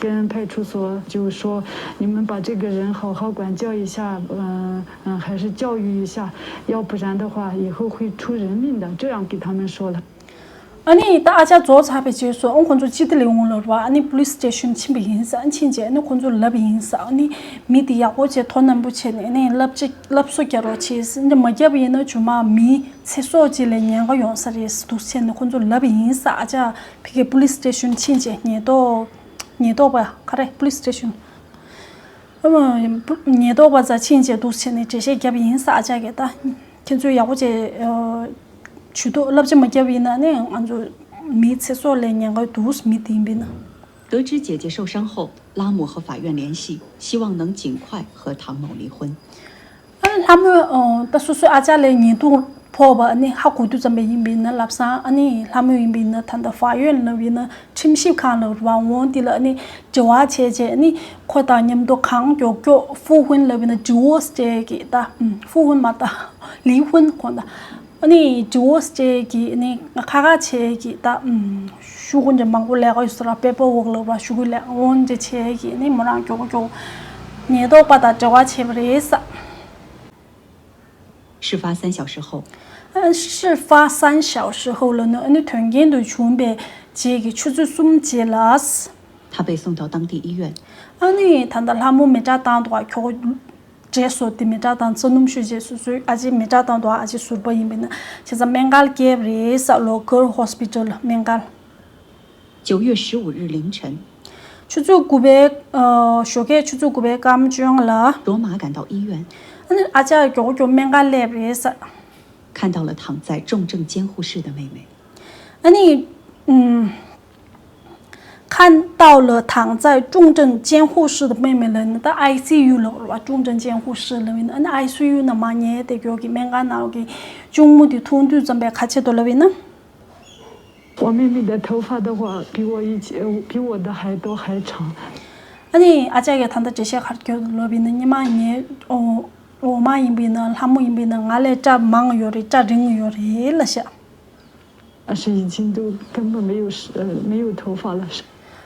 跟派出所就说，你们把这个人好好管教一下，嗯、嗯、还是教育一下，要不然的话以后会出人命的，这样给他们说了。 ཨ་ནི་ད་ཨ་ཅག་རྫོགས་ཚར་བའི་རྗེས་སུ་ཨང་ཁོང་ཚོ་སྤྱི་བདེ་ལས་ཁུངས་ལ་རུ་བ། ཨ་ནི་police station ཕྱིན་པ་ཡིན་ས། ཨ་ཕྱིན་རྗེས་ཨ་ནི་ཁོང་ཚོ་ལབ་ཡིན་ས། ཨ་ནི་མི་དེ་ཡག་པོ་བྱས་མཐོང་རྣམ་པོ་བྱས་ནས་ཨ་ནི་བསླབ་བྱ་སློབ་གསོ་རྒྱག་རོགས་བྱས། འདི་མ་བརྒྱབ་པ་ཡིན་ན་ཇོ་མ་མི་ཚེ་སྲོག་ཅིག་ལ་ཉེན་ཁ་ཡོང་ས་རེད་འདུག་བྱས་ནས་ཁོང་ཚོ་ལབ་ཡིན་ས། ཨ་ཅག་ཕ་གི་police station ཕྱིན་རྗེས་ཉེན་རྟོག་ཉེན་རྟོག་པ་ག་རེ་police station ཉེན་རྟོག་པ་རྩ་ཕྱིན་རྗེས་འདུག་བྱས་ནས་འགྲེལ་བཤད་བརྒྱབ་ཡིན་ས། ཨ་ཅག་གིས་ད་ཁྱེད་ཚོས་ཡག་པོ་བྱས་ཇུས་གཏོགས་བསླབ་བྱ་མ་བརྒྱབ་ཡིན་ན་ནི་ང་ཚོ་མིའི་ཚེ་སྲོག་ལ་ཉེན་ཁ་འདུག་མི་དེ་ཡིན་པས་ན། 得知姐姐受伤后，拉姆和法院联系，希望能尽快和唐某离婚。 ཨ་ནི་ལྷ་མོས་ད་སོ་སོའི་ཨ་ཅག་ལ་ཉེས་རྡུང་ཕོག་པ་ཨ་ནི་ཧ་གོ་དུས་ཙམ་པ་ཡིན་པས་ན་ལབ་སང་། ཨ་ནི་ལྷ་མོ་ཡིན་པས་ན་ད་ལྟ་ཧྥ་ཡོན་ལབ་ཡིན་ན་ཁྲིམས་ཞིབ་ཁང་ལ་རུ་བ་འོང་དེ་ལ་ཨ་ནི་དྲི་བ་བྱས་རྗེས་ཨ་ནི་ཁོ་དང་མཉམ་དུ་གང་མགྱོགས་མགྱོགས་ཧྥུ་ཧུན་ལབ་ཡིན་ན་ཌི་ཝོར་སི་བྱས་ཀྱི་ད་ཧྥུ་ཧུན་མ་ད་ལི་ཧུན་ཁོ་ད། ཨ་ནི་ཌི་ཝོར་སི་བྱས་ཀྱི་ཨ་ནི་ཁ་ཁ་བྱས་ཀྱི་ད་ཤོག་གུ་འདྲ་མང་པོ་ལས་ཀ་ཡོད་ས་ར་པེ་པར་ཝོག་ལབ་ར་ཤོག་གུ་ལས་འོང་འདྲ་བྱས་ཀྱི་ཨ་ནི་མོ་རང་མགྱོགས་མགྱོགས་ཉེན་རྟོག་པ་དང་འབྲེལ་བ་བྱས་པ་རེད་ས། 事发三小时后， ཨ་事发三小时后ལ་ནི་ཨ་ནི་དོན་རྐྱེན་དུ་བྱུང་བའི་རྗེས་ཀྱི་ཆུ་ཚོད་གསུམ་རྗེས་ལ། 他被送到当地医院。 ཨ་ནི་ད་ལྟ་ལྷ་མོ་མེ་སྲེག་བཏང་འདུག་ག་ཁྱོ་ག་བྲེས་སོ་དེ་མེ་སྲེག་བཏང་ཚ་སྣུམ་བཤུས་རྗེས་སོ་སོའི་ཨ་ཅེ་མེ་སྲེག་བཏང་འདུག་ཨ་ཅེ་ཟུར་པ་ཡིན་པས་ན་བྱས་ཙང་སྨན་ཁང་ལ་བསྐྱལ་བ་རེད་ས། Local Hospital སྨན་ཁང་། 九月十五日凌晨， ཆུ་ཚོད་དགུ་པའི་ཨ་ཞོགས་ཀས་ཆུ་ཚོད་དགུ་པའི་སྐར་མ་བཅོ་ལྔ་ལ། 卓玛赶到医院， ཨ་ནི་ཨ་ཅག་མགྱོགས་མགྱོགས་སྨན་ཁང་སླེབས་རེད་ས། 看到了躺在重症监护室的妹妹。 ཨ་ནི་ཨུམ། 看到了躺在重症监护室的妹妹ལ་ནི་ད་ཨའི་སི་ཡུ་ལ་ར་བ། 重症监护室ལ་ཡིན་ཨ་ནི་ཨའི་སི་ཡུ་ནང་མ་ཉལ་བསྡད་ཀྱོག་གི་སྨན་ཁང་ནང་གི་གཅུང་མོ་དེ་མཐོང་དུས་ཙམ་པས་ག་བྱེད་དོ་ལབ་ཡིན་ན། 我妹妹的头发的话，比我以前，比我的还多还长。 ཨ་ནི་ཨ་ཅག་གིས་ད་ལྟ་འགྲེལ་བཤད་ག་རེ་བརྒྱབ་ལབ་ཡིན་ན། སྔོན་མ་ངའི་འོ་འོ་མ་ཡིན་པ་ཡིན་ན་ལྷ་མོ་ཡིན་པ་ཡིན་ན་ང་ལས་སྐྲ་མང་ཡོད་རེད། སྐྲ་རིང་ཡོད་རེད་ལབ་ཤག 但是已经都根本没有呃没有头发了。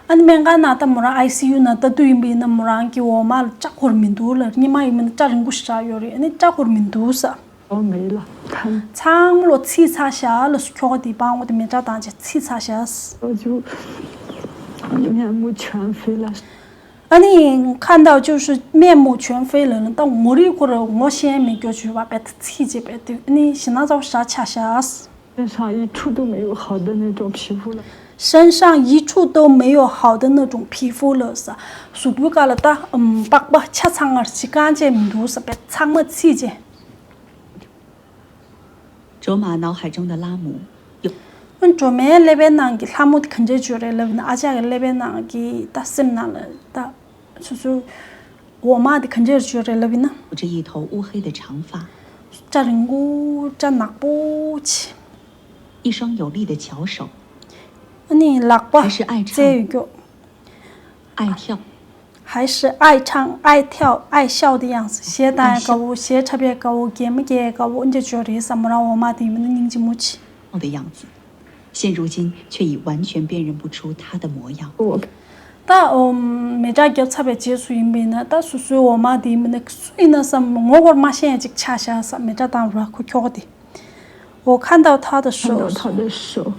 ཨ་ནི་སྨན་ཁང་ནང་ད་མོ་རང་ཨའི་སི་ཡུ་ནང་ལྟ་དུས་ཡིན་པ་ཡིན་ན་མོ་རང་གི་འོ་མ་ལ་སྐྲ་འཁོར་མི་འདུག་ལ། སྔོན་མ་ཡིན་པ་ཡིན་ན་སྐྲ་རིང་པོ་ཞེ་དྲག་ཡོད་རེད། ཨ་ནི་སྐྲ་འཁོར་མི་འདུག་ས། 都没了，她 ཚང་མ་ལོ་ཚིག་ཚ་ཤག་ལ། ཁྱོ་ག་དེ་སྤང་བོ་དེ་མེ་སྲེག་བཏང་རྗེས་ཚིག་ཚ་ཤག 我就面目全非了。 ཨ་ནི་看到就是面目全非了ལ། ད་ངོ་རིས་ཁོ་ར་ངོ་ཤེས་མེད་ཀྱོག་བྱུས་པ་བས་ཚིག་ཅེས་པས་དུས་ཨ་ནི་ཞེ་ན་ཚ་བོ་ཞེ་དྲག་ཆགས་ཤག 身上一处都没有好的那种皮肤了。 身上一处都没有好的那种皮肤了ས། གཟུགས་པོའི་ཀ་ལ་ད་ཨམ་པགས་པ་ཆ་ཚང་ངར་ཅིག་རྐང་རྗེས་མི་འདུག་ས། བས་ཚང་མ་ཚིག་ཅེས། 卓玛脑海中的拉姆有 ཨ་ནི་སྒྲོལ་མའི་ཀླད་པའི་ནང་གི་ལྷ་མོ་དེ་ག་འདྲས་བྱུང་རེད་ལབ་ཡིན་ན། ཨ་ཅག་གི་ཀླད་པའི་ནང་གི་ད་སེམས་ནང་ལ་ད་སོ་སོའི་འོ་མ་དེ་ག་འདྲས་བྱུང་རེད་ལབ་ཡིན་ན། 着一头乌黑的长发， སྐྲ་རིང་པོ་སྐྲ་ནག་པོ་ཆེ། 一双有力的巧手， ཨ་ནི་ལག་པ་还是爱唱 རྩེ་ཡོད་ཀྱོག爱跳 还是爱唱、爱跳、爱笑的样子。གཞས་བཏང་ཡས་དགའ་བོ། གཞས་འཁྲབ་ཡས་དགའ་བོ། གད་མོ་བརྒྱབ་ཡས་དགའ་བོ། འདི་འདྲས་བྱུང་རེད་ས། མོ་རང་འོ་མ་དེ་ཡིན་ན་སྙིང་རྗེ་མོ་ཆེ། 的样子，现如今却已完全辨认不出她的模样。 我 ད་ཨོ་མེ་སྲེག་བརྒྱབ་ཚར་བའི་རྗེས་སུ་ཡིན་པ་ཡིན་ན་ད་སོ་སོའི་འོ་མ་དེ་ཡིན་པ་ཡིན་ན་སུ་ཡིན་ན་བསམ་ངོ་ཧོར་མ་ཤེས་ཡས་ཅིག་ཆགས་ཤག་ས། མེ་སྲེག་བཏང་ར་ཁོ་ཁྱོ་ག་དེ། 我看到他的手， 看到他的手，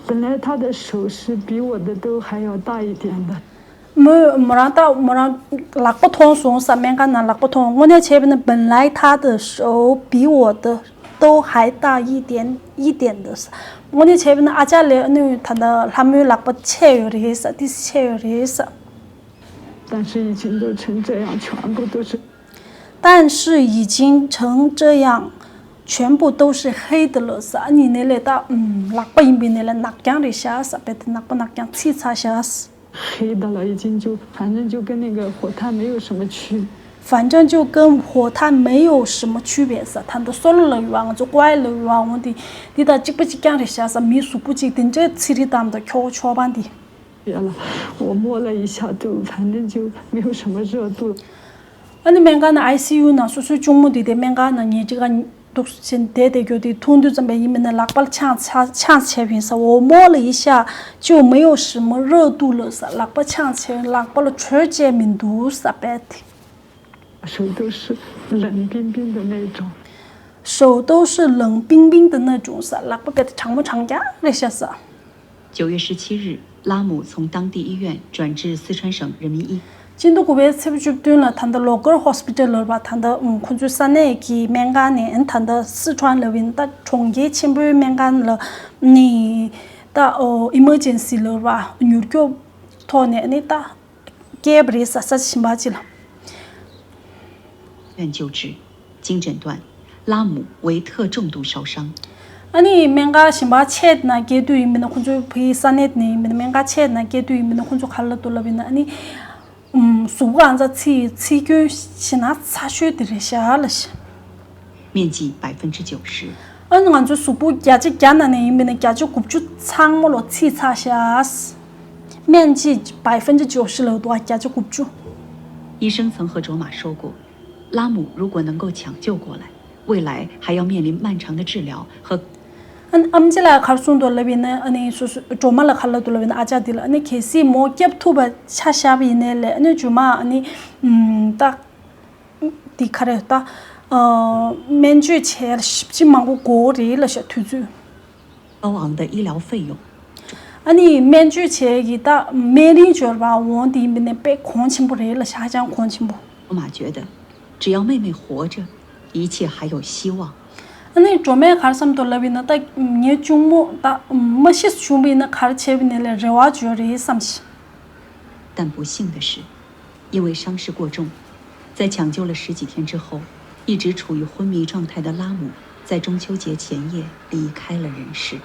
本来他的手是比我的都还要大一点的。མོས་མོ་རང་ད་མོ་རང་ལག་པ་མཐོང་སོང་ཟེར། སྨན་ཁང་ནང་ལག་པ་མཐོང་། 我那前边的本来他的手比我的都还大一点一点的ཟེར། 我那前边的ཨ་ཅག་ལས་ནི་ད་ལྟ་ལྷ་མོའི་ལག་པ་ཆེ་ཡོད་རེད་ཟེར། ཏོག་ཙམ་ཆེ་ཡོད་རེད་ཟེར། 但是已经都成这样，全部都是 但是已经成这样，全部都是黑的了ཟེར། ཨ་ནི་ནས་ལས་ད་ཨུམ་ལག་པ་ཡིན་པའི་ནས་ལས་ནག་རྐྱང་རེད་ཤག་ཟེར། རྦད་དེ་ནག་པོ་ནག་རྐྱང་ཚིག་ཚ་ཤག 黑的了，已经就反正就跟那个火炭没有什么区别。 反正就跟火炭没有什么区别ཟེར། ད་ལྟ་སོལ་ལབ་ཡོད་པ། ང་ཚོ་ཀོའི་ལབ་ཡོད་པ། འོ་དེ་དེ་དང་གཅིག་པ་གཅིག་རྐྱང་རེད་ཤག་ཟེར། མི་གཟུགས་པོ་གཅིག་དེ་འདྲའི་ཚིག་རིགས་དང་དང་ཁྱོ་གོ་ཆོག་པ་འདི། 别了，我摸了一下，就反正就没有什么热度。 ཨ་ནི་སྨན་ཁང་ནང་ཨའི་སི་ཡུ་ནང་སོ་སོའི་གཅུང་མོ་དེ་དེ་སྨན་ཁང་ནང་ཉལ་ཅི་ག་འདུག་ཕྱིན་བསྡད་བསྡད་རྒྱུ་དེ་མཐོང་དུས་ཙམ་པ་ཡིན་མིན་ན་ལག་པ་ཆང་ཆང་ཆང་བྱས་པ་ཡིན་ཟེར། 我摸了一下，就没有什么热度了ཟེར། ལག་པ་ཆང་བྱས། ལག་པ་ལ་དྲོད་ཅན་མི་འདུག་ཟེར། རྦད་དེ 手都是冷冰冰的那种。 手都是冷冰冰的那种ཟེར། ལག་པ་རྦད་དེ་གྲང་མོ་གྲང་རྐྱང་རེད་ཤག་ཟེར། 九月十七日，拉姆从当地医院转至四川省人民医 སྤྱི་ཟླ་དགུ་པའི་ཚེས་པ་བཅུ་བདུན་ལ་ད་ལྟ་ལོ་ཀལ་ཧོ་སི་པི་ཊལ་ལབ་པ། ད་ལྟ་ཨུམ་ཁོ་ཚོའི་ས་གནས་ཀྱི་སྨན་ཁང་ནས་ད་ལྟ་སི་ཁྲོན་ལབ་ཡིན། ད་གྲོང་ཁྱེར་ཆེན་པོའི་སྨན་ཁང་ལ་ནི་ད་ཨོ་ཨི་མར་ཇེན་སི་ལབ་པ། མྱུར་སྐྱོབ་ཐོག་ནས་ནི་ད་སྐྱེལ་བ་རེད་ཟེར། ས་ཆ་གཞན་པ་ཅིག་ལ། 院救治，经诊断，拉姆为特重度烧伤。 ཨ་ནི་སྨན་ཁང་གཞན་པ་ཆེད་ནང་སྐྱེལ་དུས་ཡིན་མིན་ན། ཁོ་ཚོའི་བོད་ཡིག་ས་གནས་ནས་ཡིན་མིན་ན། སྨན་ཁང་ཆེད་ནང་སྐྱེལ་དུས་ཡིན་མིན་ན། ཁོ་ཚོ་ག་རེ་ལབ་འདུག་ལབ་ཡིན་ན། ཨ་ནི་ཨུམ་གཟུགས་པོ་ཨང་ཚ་ཚིག་ཚིག་སྐྱོན་ཞེ་ན་ཚ་ཤོས་དེ་རེད་ཤག་ལབ་ཤག 面积百分之九十。 ཨ་ནི་ང་ཚོའི་གཟུགས་པོ་བརྒྱ་ཆ་བརྒྱ་ནང་ནས་ཡིན་མིན་ན་བརྒྱ་ཆ་དགུ་བཅུ་ཚང་མ་ལོ་ཚིག་ཚ་ཤག 面积百分之九十ལབ་འདུག་ཨ། བརྒྱ་ཆ་དགུ་བཅུ། 医生曾和卓玛说过，拉姆如果能够抢救过来，未来还要面临漫长的治疗和 ཨ་ནི་ཨམ་ཆི་ལགས་ག་རེ་གསུངས་འདུག་ལབ་ཡིན་ན། ཨ་ནི་སོ་སོ་སྒྲོལ་མ་ལགས་ག་རེ་ལབ་འདུག་ལབ་ཡིན་ན། ཨ་ཅག་འདི་ལ་ཨ་ནི་གལ་སྲིད་མོ་སྐྱོབ་ཐུབ་པ་ཆ་བཞག་པ་ཡིན་ནའི་ལས། ཨ་ནི་རྗེས་མ་ཨ་ནི་ཨུམ་ད་འདི་ག་རེ་ད་ཨ་སྨན་བཅོས་བྱས་ཞིབ་ཅིང་མང་པོ་དགོས་རེད་ལབ་ཤག་དུས་ཚོད། 高昂的医疗费用。 ཨ་ནི་སྨན་བཅོས་བྱས་ཀྱི་ད་སྨན་རིན་འབྱོར་པ་འོང་དེ་ཡིན་པ་ཡིན་ན་དཔེ་གོང་ཆེན་པོ་རེད་ལབ་ཤག་ཧ་ཅང་གོང་ཆེན་པོ། 罗马觉得，只要妹妹活着，一切还有希望。 ཨ་ནི་སྒྲོལ་མས་ག་རེ་བསམ་འདུག་ལབ་ཡིན་ན། ད་ངའི་གཅུང་མོ་ད་མ་ཤི་བྱུང་བ་ཡིན་ན་ག་རེ་བྱས་པ་ཡིན་ནའི་ལས་རེ་བ་འབྱོར་རེད་བསམ་ཤག 但不幸的是，因为伤势过重，在抢救了十几天之后，一直处于昏迷状态的拉姆在中秋节前夜离开了人世。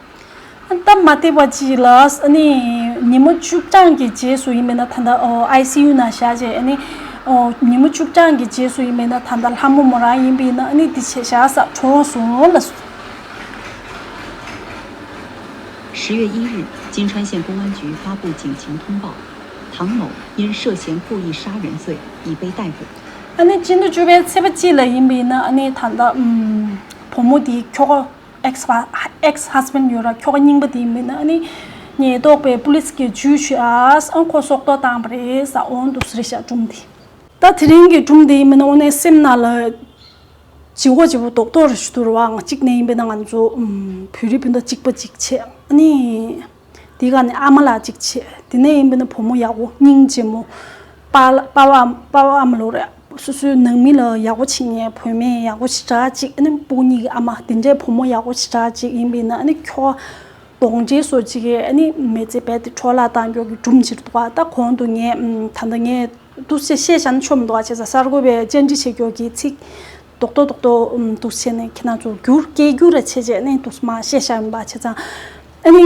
ད་མ་བདེ་བ་ཅིག་ལ། ཨ་ནི་ཉི་མ་བཅུ་གྲངས་ཀྱི་རྗེས་སུ་ཡིན་མིན་ན། ད་ལྟ་ཨོ་ཨའི་སི་ཡུ་ནང་བཞག་བྱས། ཨ་ནི་ཨོ་ཉི་མ་བཅུ་གྲངས་ཀྱི་རྗེས་སུ་ཡིན་མིན་ན། ད་ལྟ་ལྷ་མོ་མོ་རང་ཡིན་པ་ཡིན་ན། ཨ་ནི་འདི་བྱས་བཞག་ས་གྲོངས་སོང་ལབ་སོང་། 十月一日，金川县公安局发布警情通报，唐某因涉嫌故意杀人罪已被逮捕。 ཨ་ནི་སྤྱི་ཟླ་བཅུ་པའི་ཚེས་པ་གཅིག་ལ་ཡིན་པ་ཡིན་ན། ཨ་ནི་ད་ལྟ་ཨུམ་བུ་མོ་དེའི་ཁྱོ་ག་ཨེག་སི་ཧ་ཨེག་སི་ཧས་བྷེན་ཌི་ཡོད་ར། ཁྱོ་ག་རྙིང་པ་དེ་ཡིན་པ་ཡིན་ན། ཨ་ནི་ཉེན་རྟོག་པས་པུ་ལིས་ཀྱིས་འཇུས་བྱས། ཨ་ཁོ་སྲོག་ཐོག་བཏང་བ་རེད་ཟེར། འོ་འདུག་སེ་རེད་ཤག་སྒྲུང་དེ། ད་དེ་རིང་གི་སྒྲུང་དེ་ཡིན་པ་ཡིན་ན། དངོས་གནས་སེམས་ནང་ལ་ལྗིད་ཁོག་ལྗིད་པོ་རྡོག་རྡོག་རེ་ཞིག་འདུག་ར་བ། ང་གཅིག་ནས་ཡིན་པ་ཡིན་ན། ང་ཚོ་ཨུམ་བོད་རིགས་སྤུན་ཟླ་གཅིག་པ་གཅིག་བྱས། ཨ་ནི་དེ་ག་ནས་ཨ་མ་ལགས་གཅིག་བྱས། དེ་ནས་ཡིན་པ་ཡིན་ན་བུ་མོ་ཡག་པོ་སྙིང་རྗེ་མོ། པ་ལགས་པ་ཕ་པ་ཕ་ཨ་མ་ལོ་རེད། སོ་སོའི་ནང་མི་ལ་ཡག་པོ་བྱེད་མཁན། བུད་མེད་ཡག་པོ་ཞེ་དྲག་ཅིག་ཨ་ནི་སྤུ་གུ་གཉིས་ཀྱི་ཨ་མ་དེ་འདྲའི་བུ་མོ་ཡག་པོ་ཞེ་དྲག་ཅིག་ཡིན་པ་ཡིན་ན། ཨ་ནི་ཁྱོ་ག་གདོང་འདྲེ་བཟོ་ཅིག་གིས་ཨ་ནི་མི་ཚེ་རྦད་དེ་འཕྲོ་བརླག་བཏང་རྒྱུ་གི་སྒྲུང་ཅིག་འདུག་ག་ད་གོང་དུ་ངས་ཨུམ་ད་ལྟ་ངས་འདུག་སེ་བཤད་བཞག་ན་ཆོ་མི་འདུག་ག་བྱས་ཙང་གསར་འགོད་པས་བཅར་འདྲི་བྱེད་རྒྱུ་གི་ཚིག་རྡོག་རྡོག་རྡོག་རྡོག་ཨུམ་འདུག་སེ་བྱས་ནས་ཁྱེད་རང་ཚོར་བསྒྱུར་སྐད་བསྒྱུར་ར་བྱས་བྱས་ནས་འདུག་སེ་མར་བཤད་བཞག་ཡིན་པ། བྱས་ཙང་ཨ་ནི་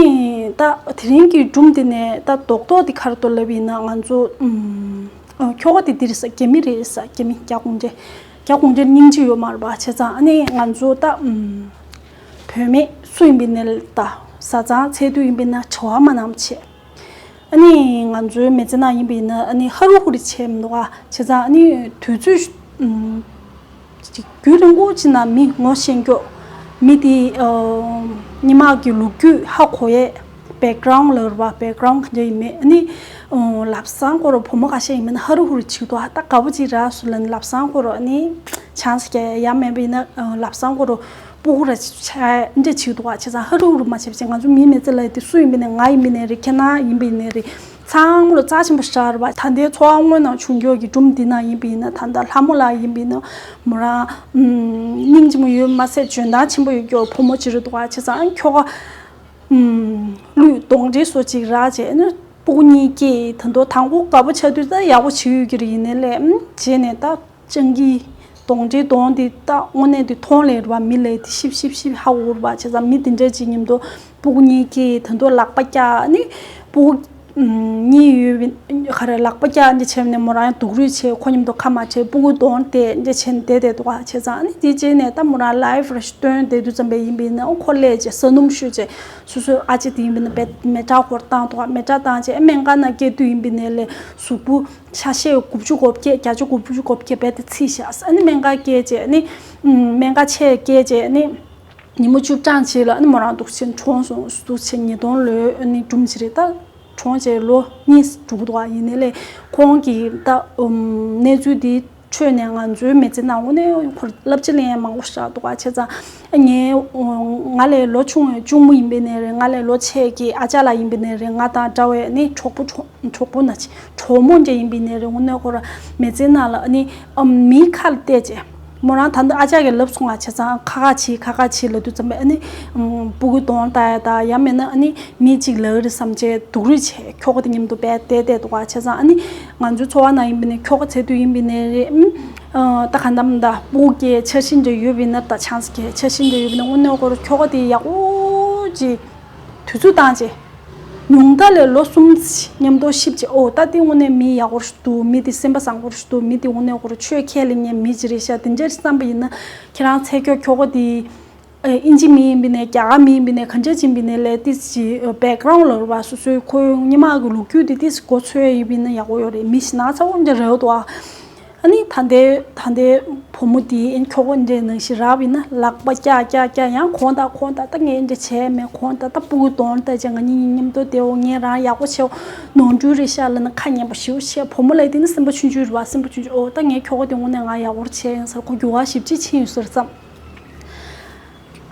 ད་དེ་རིང་གི་སྒྲུང་འདི་ནས་ད་རྡོག་རྡོག་འདི་ག་རེ་འདུག་ལབ་ཡིན་ན། ང་ཚོ་ཨུམ་ཨ་ཁྱོ་ག་དེ་འདི་རེད་ཟེར། རྒྱ་མི་རེད་ཟེར། རྒྱ་མི་རྒྱ་གུང་ཁྲན། རྒྱ་གུང་ཁྲན་སྙིང་རྗེ་ཡོད་མ་རེད་པ། བྱས་ཙང་ཨ་ནི་ང་ཚོ་ད་ཨུམ་བུད་མེད་སུ་ཡིན་པ་ཡིན་ནའི་ད་བཟའ་ཚང་འཚོལ་དུས་ཡིན་པ་ཡིན་ན་བྱ་བ་མ་གནང་བྱས། ཨ་ནི་ང་ཚོའི་མི་ཚེ་ནང་ཡིན་པ་ཡིན་ན། ཨ་ནི་ཧ་རུ་ཧུ་རུ་བྱས་མི་འདུག་ག་བྱས་ཙང་ཨ་ནི་དུས་ཚོད་ཨུམ་ཅིག་རྒྱུན་རིང་པོ་ཅིག་ནང་མི་ངོ་ཤེས་རྒྱུ། མི་དེའི་ཨ་སྔོན་མ་གི་ལོ་རྒྱུས་ཧ་གོ་ཡས། བེག་གྷ་རའུན་ཌི་ལབ་ར་བ། བེག་གྷ་རའུན་ཌི་ག་འདྲ་ཡིན་མིན། ཨ་ནི་ཨ་ལབ་སང་ཁོ་རང་བུ་མོ་ཁ་ཤས་ཡིན་མིན་ན་ཧ་རུ་ཧུ་རུ་བྱེད་འདུག་ག་ད་དགའ་པོ་ཅིག་རག་སོང་ལབ་ནས་ལབ་སང་ཁོ་རང་ཨ་ནི་ཆང་ས་རྒྱག་ཡ་མེད་པ་ཡིན་ན། ཨ་ལབ་སང་ཁོ་རང་སྤུ་གུ་ར་ཆགས་འདྲ་བྱེད་འདུག་ག་བྱས་ཙང་ཧ་རུ་ཧུ་རུ་མ་བྱས་པ་བྱས། ང་ཚོ་མིའི་མི་ཚེ་ལ་དེ་སུ་ཡིན་པ་ཡིན་ནའི། ང་ཡིན་པ་ཡིན་ནའི་རེད། ཁྱེད་རང་ཡིན་པ་ཡིན་ནའི་རེད། ཚང་མ་ལ་རྩ་ཆེན་པོ་ཞིག་རེད་པ། ད་ལྟའི་འཚོ་བ་དངོས་ནང་བྱུང་རྒྱུ་གི་སྒྲུང་འདི་ནང་ཡིན་པ་ཡིན་ན། ད་ལྟ་ལྷ་མོ་ལགས་ཡིན་པ་ཡིན་ན། མོ་རང་ཨམ་སྙིང་རྗེ་མོ་ཡོད་མ་ཟད་འཇོན་ཐང་ཆེན་པོ་ཡོད་རྒྱུ་བུ་མོ་ཅིག་རེད་འདུག་ག་བྱས་ཙང་ཁྱོ་ག་ཨམ་གླུ་གདོན་འདྲེ་བཟོ་ཅིག་རག་བྱས་ནས་སྤུ་གུ་གཉིས་སྐྱེས། ད་དུང་དང་པོ་དགའ་པོ་ཆགས་དུས་ད་ཡག་པོ་བྱེད་ཡོད་ཀྱི་རེད། ཡིན་ནའི་ལས་ཨམ་རྗེས་ནས་ད་སྤྱང་ཀི་གདོན་འདྲེ་གདོན་དེ་ད་དངོས་གནས་དེ་མཐོང་ལས་རེད་པ། མི་ལས་དེ་ཤིབ་ཤིབ་ཤིབ་ཧ་གོ་རེད་པ། བྱས་ཙང་མི་དེ་འདྲ་ཅིག་མཉམ་དུ་སྤུ་གུ་གཉིས་སྐྱེས། ད་དུང་ལག་པ་བཀྱག་ནི་སྤུ་གུ་གཉིས་ཡོད་པའི་ག་རེ་ལག་པ་བཀྱག་འདི་བྱས་ནས་མོ་རང་ཡང་སྡུག་རུས་བྱས། ཁོ་མཉམ་དུ་ཁ་མ་བྲལ་སྤུ་གུ་གདོན་དེ་འདི་བྱས་ནས་བསྡད་བསྡད་འདུག་ག་བྱས་ཙང་ནི་དེ་རྗེས་ནས་ད་མོ་རང་ལའིབ་རེ་ཞིག་སྟོན་བསྡད་དུས་ཙམ་པ་ཡིན་པ་ཡིན་ན་ཁོ་ལས་བྱས་ཟ་སྣུམ་བཤོས་བྱས་སོ་སོའི་ཨ་ཅེ་དེ་ཡིན་པ་ཡིན་ན་བས་མེ་ཁྲག་ཁོར་བཏང་འདུག་ག་མེ་ཁྲག་བཏང་བྱས་སྨན་ཁང་ནང་སྐྱེལ་དུས་ཡིན་པ་ཡིན་ན་ལས་གཟུགས་པོ། ཆ་ཤས་དགུ་བཅུ་གོ་བརྒྱད། བརྒྱད་ཅུ་གོ་བཅུ་གོ་བརྒྱད་རྦད་དེ་ཚིག་བཞག་ཨ་ནི་སྨན་ཁང་སྐྱེལ་རྗེས་ཨ་ནི། སྨན་ཁང་ཆེད་སྐྱེལ་རྗེས་ཨ་ནི། ཉིན་མོ་བཅུ་གྲངས་ཅིག་ལ་ཨ་ནི་མོ་རང་འདུག་ཕྱིན་གྲོངས་སོང་། འདུག་ཕྱིན་ཉིས་སྟོང་ལོའི་ཨ་ནི་སྒྲུང་ཅིག་རེད། ད་གྲོངས་རྗེས་ལོ་གཉིས་འགྲོ་གི་འདུག་ག་ཡིན་ནའི་ལས་ཁོང་གི་ད་གནས་ཚུལ་འདི་འཕྲོས་ནས་ང་ཚོའི་མི་ཚེ་ནང་དངོས་གནས་ཁོར་བསླབ་བྱ་ལེན་ཡ་མང་པོ་ཞིག་འདུག་ག་བྱས་ཙང་ངའི་ང་ལས་ལོ་ཆུང་བའི་གཅུང་མོ་ཡིན་པ་ཡིན་ནའི་རེད། ང་ལས་ལོ་ཆེ་གི་ཨ་ཅག་ལགས་ཡིན་པ་ཡིན་ནའི་རེད། ང་དང་འདྲ་བའི་ནི་གྲོགས་པོ་གྲོགས་གྲོགས་པོ་ན་ཅི་གྲོགས་མོ་འདྲ་ཡིན་པ་ཡིན་ནའི་རེད། དངོས་གནས་ཁོ་ར་མི་ཚེ་ནང་ལ་ནི་ཨ་མིའི་ཁ་ལ་བལྟས་རྗེས་མོ་རང་ད་ལྟ་ཨ་ཅག་གིས་ལབ་སོང་བ་བྱས་ཙང་ཁ་ཁ་བྱེད་ཁ་ཁ་བྱེད་ལབ་དུས་ཙམ་པས་ཨ་ནི་སྤུ་གུ་གདོང་ལྟ་ཡ་དང་ཡང་མིན་ན་ཨ་ནི་མི་གཅིག་ལབ་རེད་བསམ་བྱས་སྡུག་རུས་བྱས་ཁྱོ་ག་དེ་མཉམ་དུ་བསྡད་བསྡད་འདུག་ག་བྱས་ཙང་ཨ་ནི་ང་ཚོའི་འཚོ་བ་ནང་ཡིན་པ་ཡིན་ནའི་ཁྱོ་ག་བྱེད་དུས་ཡིན་པ་ཡིན་ནའི་རེད། ཨ་ད་ག་འདམ་ད་སྤུ་གུ་སྐྱེ་འཆར་གཞི་འདྲ་ཡོད་པ་ཡིན་ན། ད་ཆང་ས་སྐྱེ་འཆར་གཞི་འདྲ་ཡོད་པ་ཡིན་ན་དངོས་གནས་ཁོ་ར་ཁྱོ་ག་དེ་ཡག་པོ་ཅིག་དུས་ཚོད་བཏང་རྗེས། ཉུང་མཐའ་ལས་ལོ་གསུམ་མཉམ་དུ་གཤིབ་རྗེས། ཨོ་ད་དེ་དངོས་གནས་མི་ཡག་པོ་ཞིག་འདུག་མི་དེ་སེམས་པ་བཟང་པོ་ཞིག་འདུག་མི་དེ་དངོས་གནས་ཁོ་ར་ཆོས་ཁས་ལེན་མཁན་མི་ཅིག་རེད་ཤག་དེ་འདྲ་བསམ་པ་ཡིན་ན་ཁྱེད་རང་ཚེ་ཁྱོ་ཁྱོ་ག་དེ་ཨིན་ཇི་མི་ཡིན་པ་ཡིན་ནའི་རྒྱ་གར་མི་ཡིན་པ་ཡིན་ནའི་ག་འདྲ་ཅིག་ཡིན་པ་ཡིན་ནའི་ལས་དེ་ཅིག་བེག་གྷ་རའུན་ལ་རེད་པ། སོ་སོའི་ཁོའི་སྔོན་མ་གི་ལོ་རྒྱུས་དེ་དེ་མགོ་ཚོས་ཡིན་པ་ཡིན་ན་ཡག་པོ་ཡོད་རེད། མི་ཞེ་ན་ཚ་པོ་འདྲ་རེད་འདུག་ཨ། ཨ་ནི་ད་ལྟའི་ད་ལྟའི་བུ་མོ་དེ་ཨ་ནི་ཁྱོ་ག་འདྲའི་ནང་བཞིན་རག་པ་ཡིན་ན་ལག་པ་བཀྱག་བཀྱག་བཀྱག་ཡང་གོང་དང་གོང་དང་ད་ངས་འདྲ་བྱས་མེད། གོང་དང་ད་སྤུ་གུ་གདོང་ལྟ་བྱས་ང་གཉིས་མཉམ་དུ་བསྡད་འོ། ངས་རང་ཡག་པོ་བྱས་འོ། ནོར་འཁྲུལ་རེད་ཤག་ལབ་ན་ཁ་ངན་པ་ཞེ་པོ་བྱས། བུ་མོ་ལབ་དེ་ནི་སེམས་པ་ཆུང་ཆུང་རེད་པ། སེམས་པ་ཆུང་ཆུང་ཨོ་ད་ངའི་ཁྱོ་ག་དེ་དངོས་གནས་ང་ཡག་པོ་བྱས་ཡིན་ཟེར་ཁོ་འགྱུར་བ་ཞེ་པོ་ཅིག་ཕྱིན་ཡོད་ཟེར་བསམ།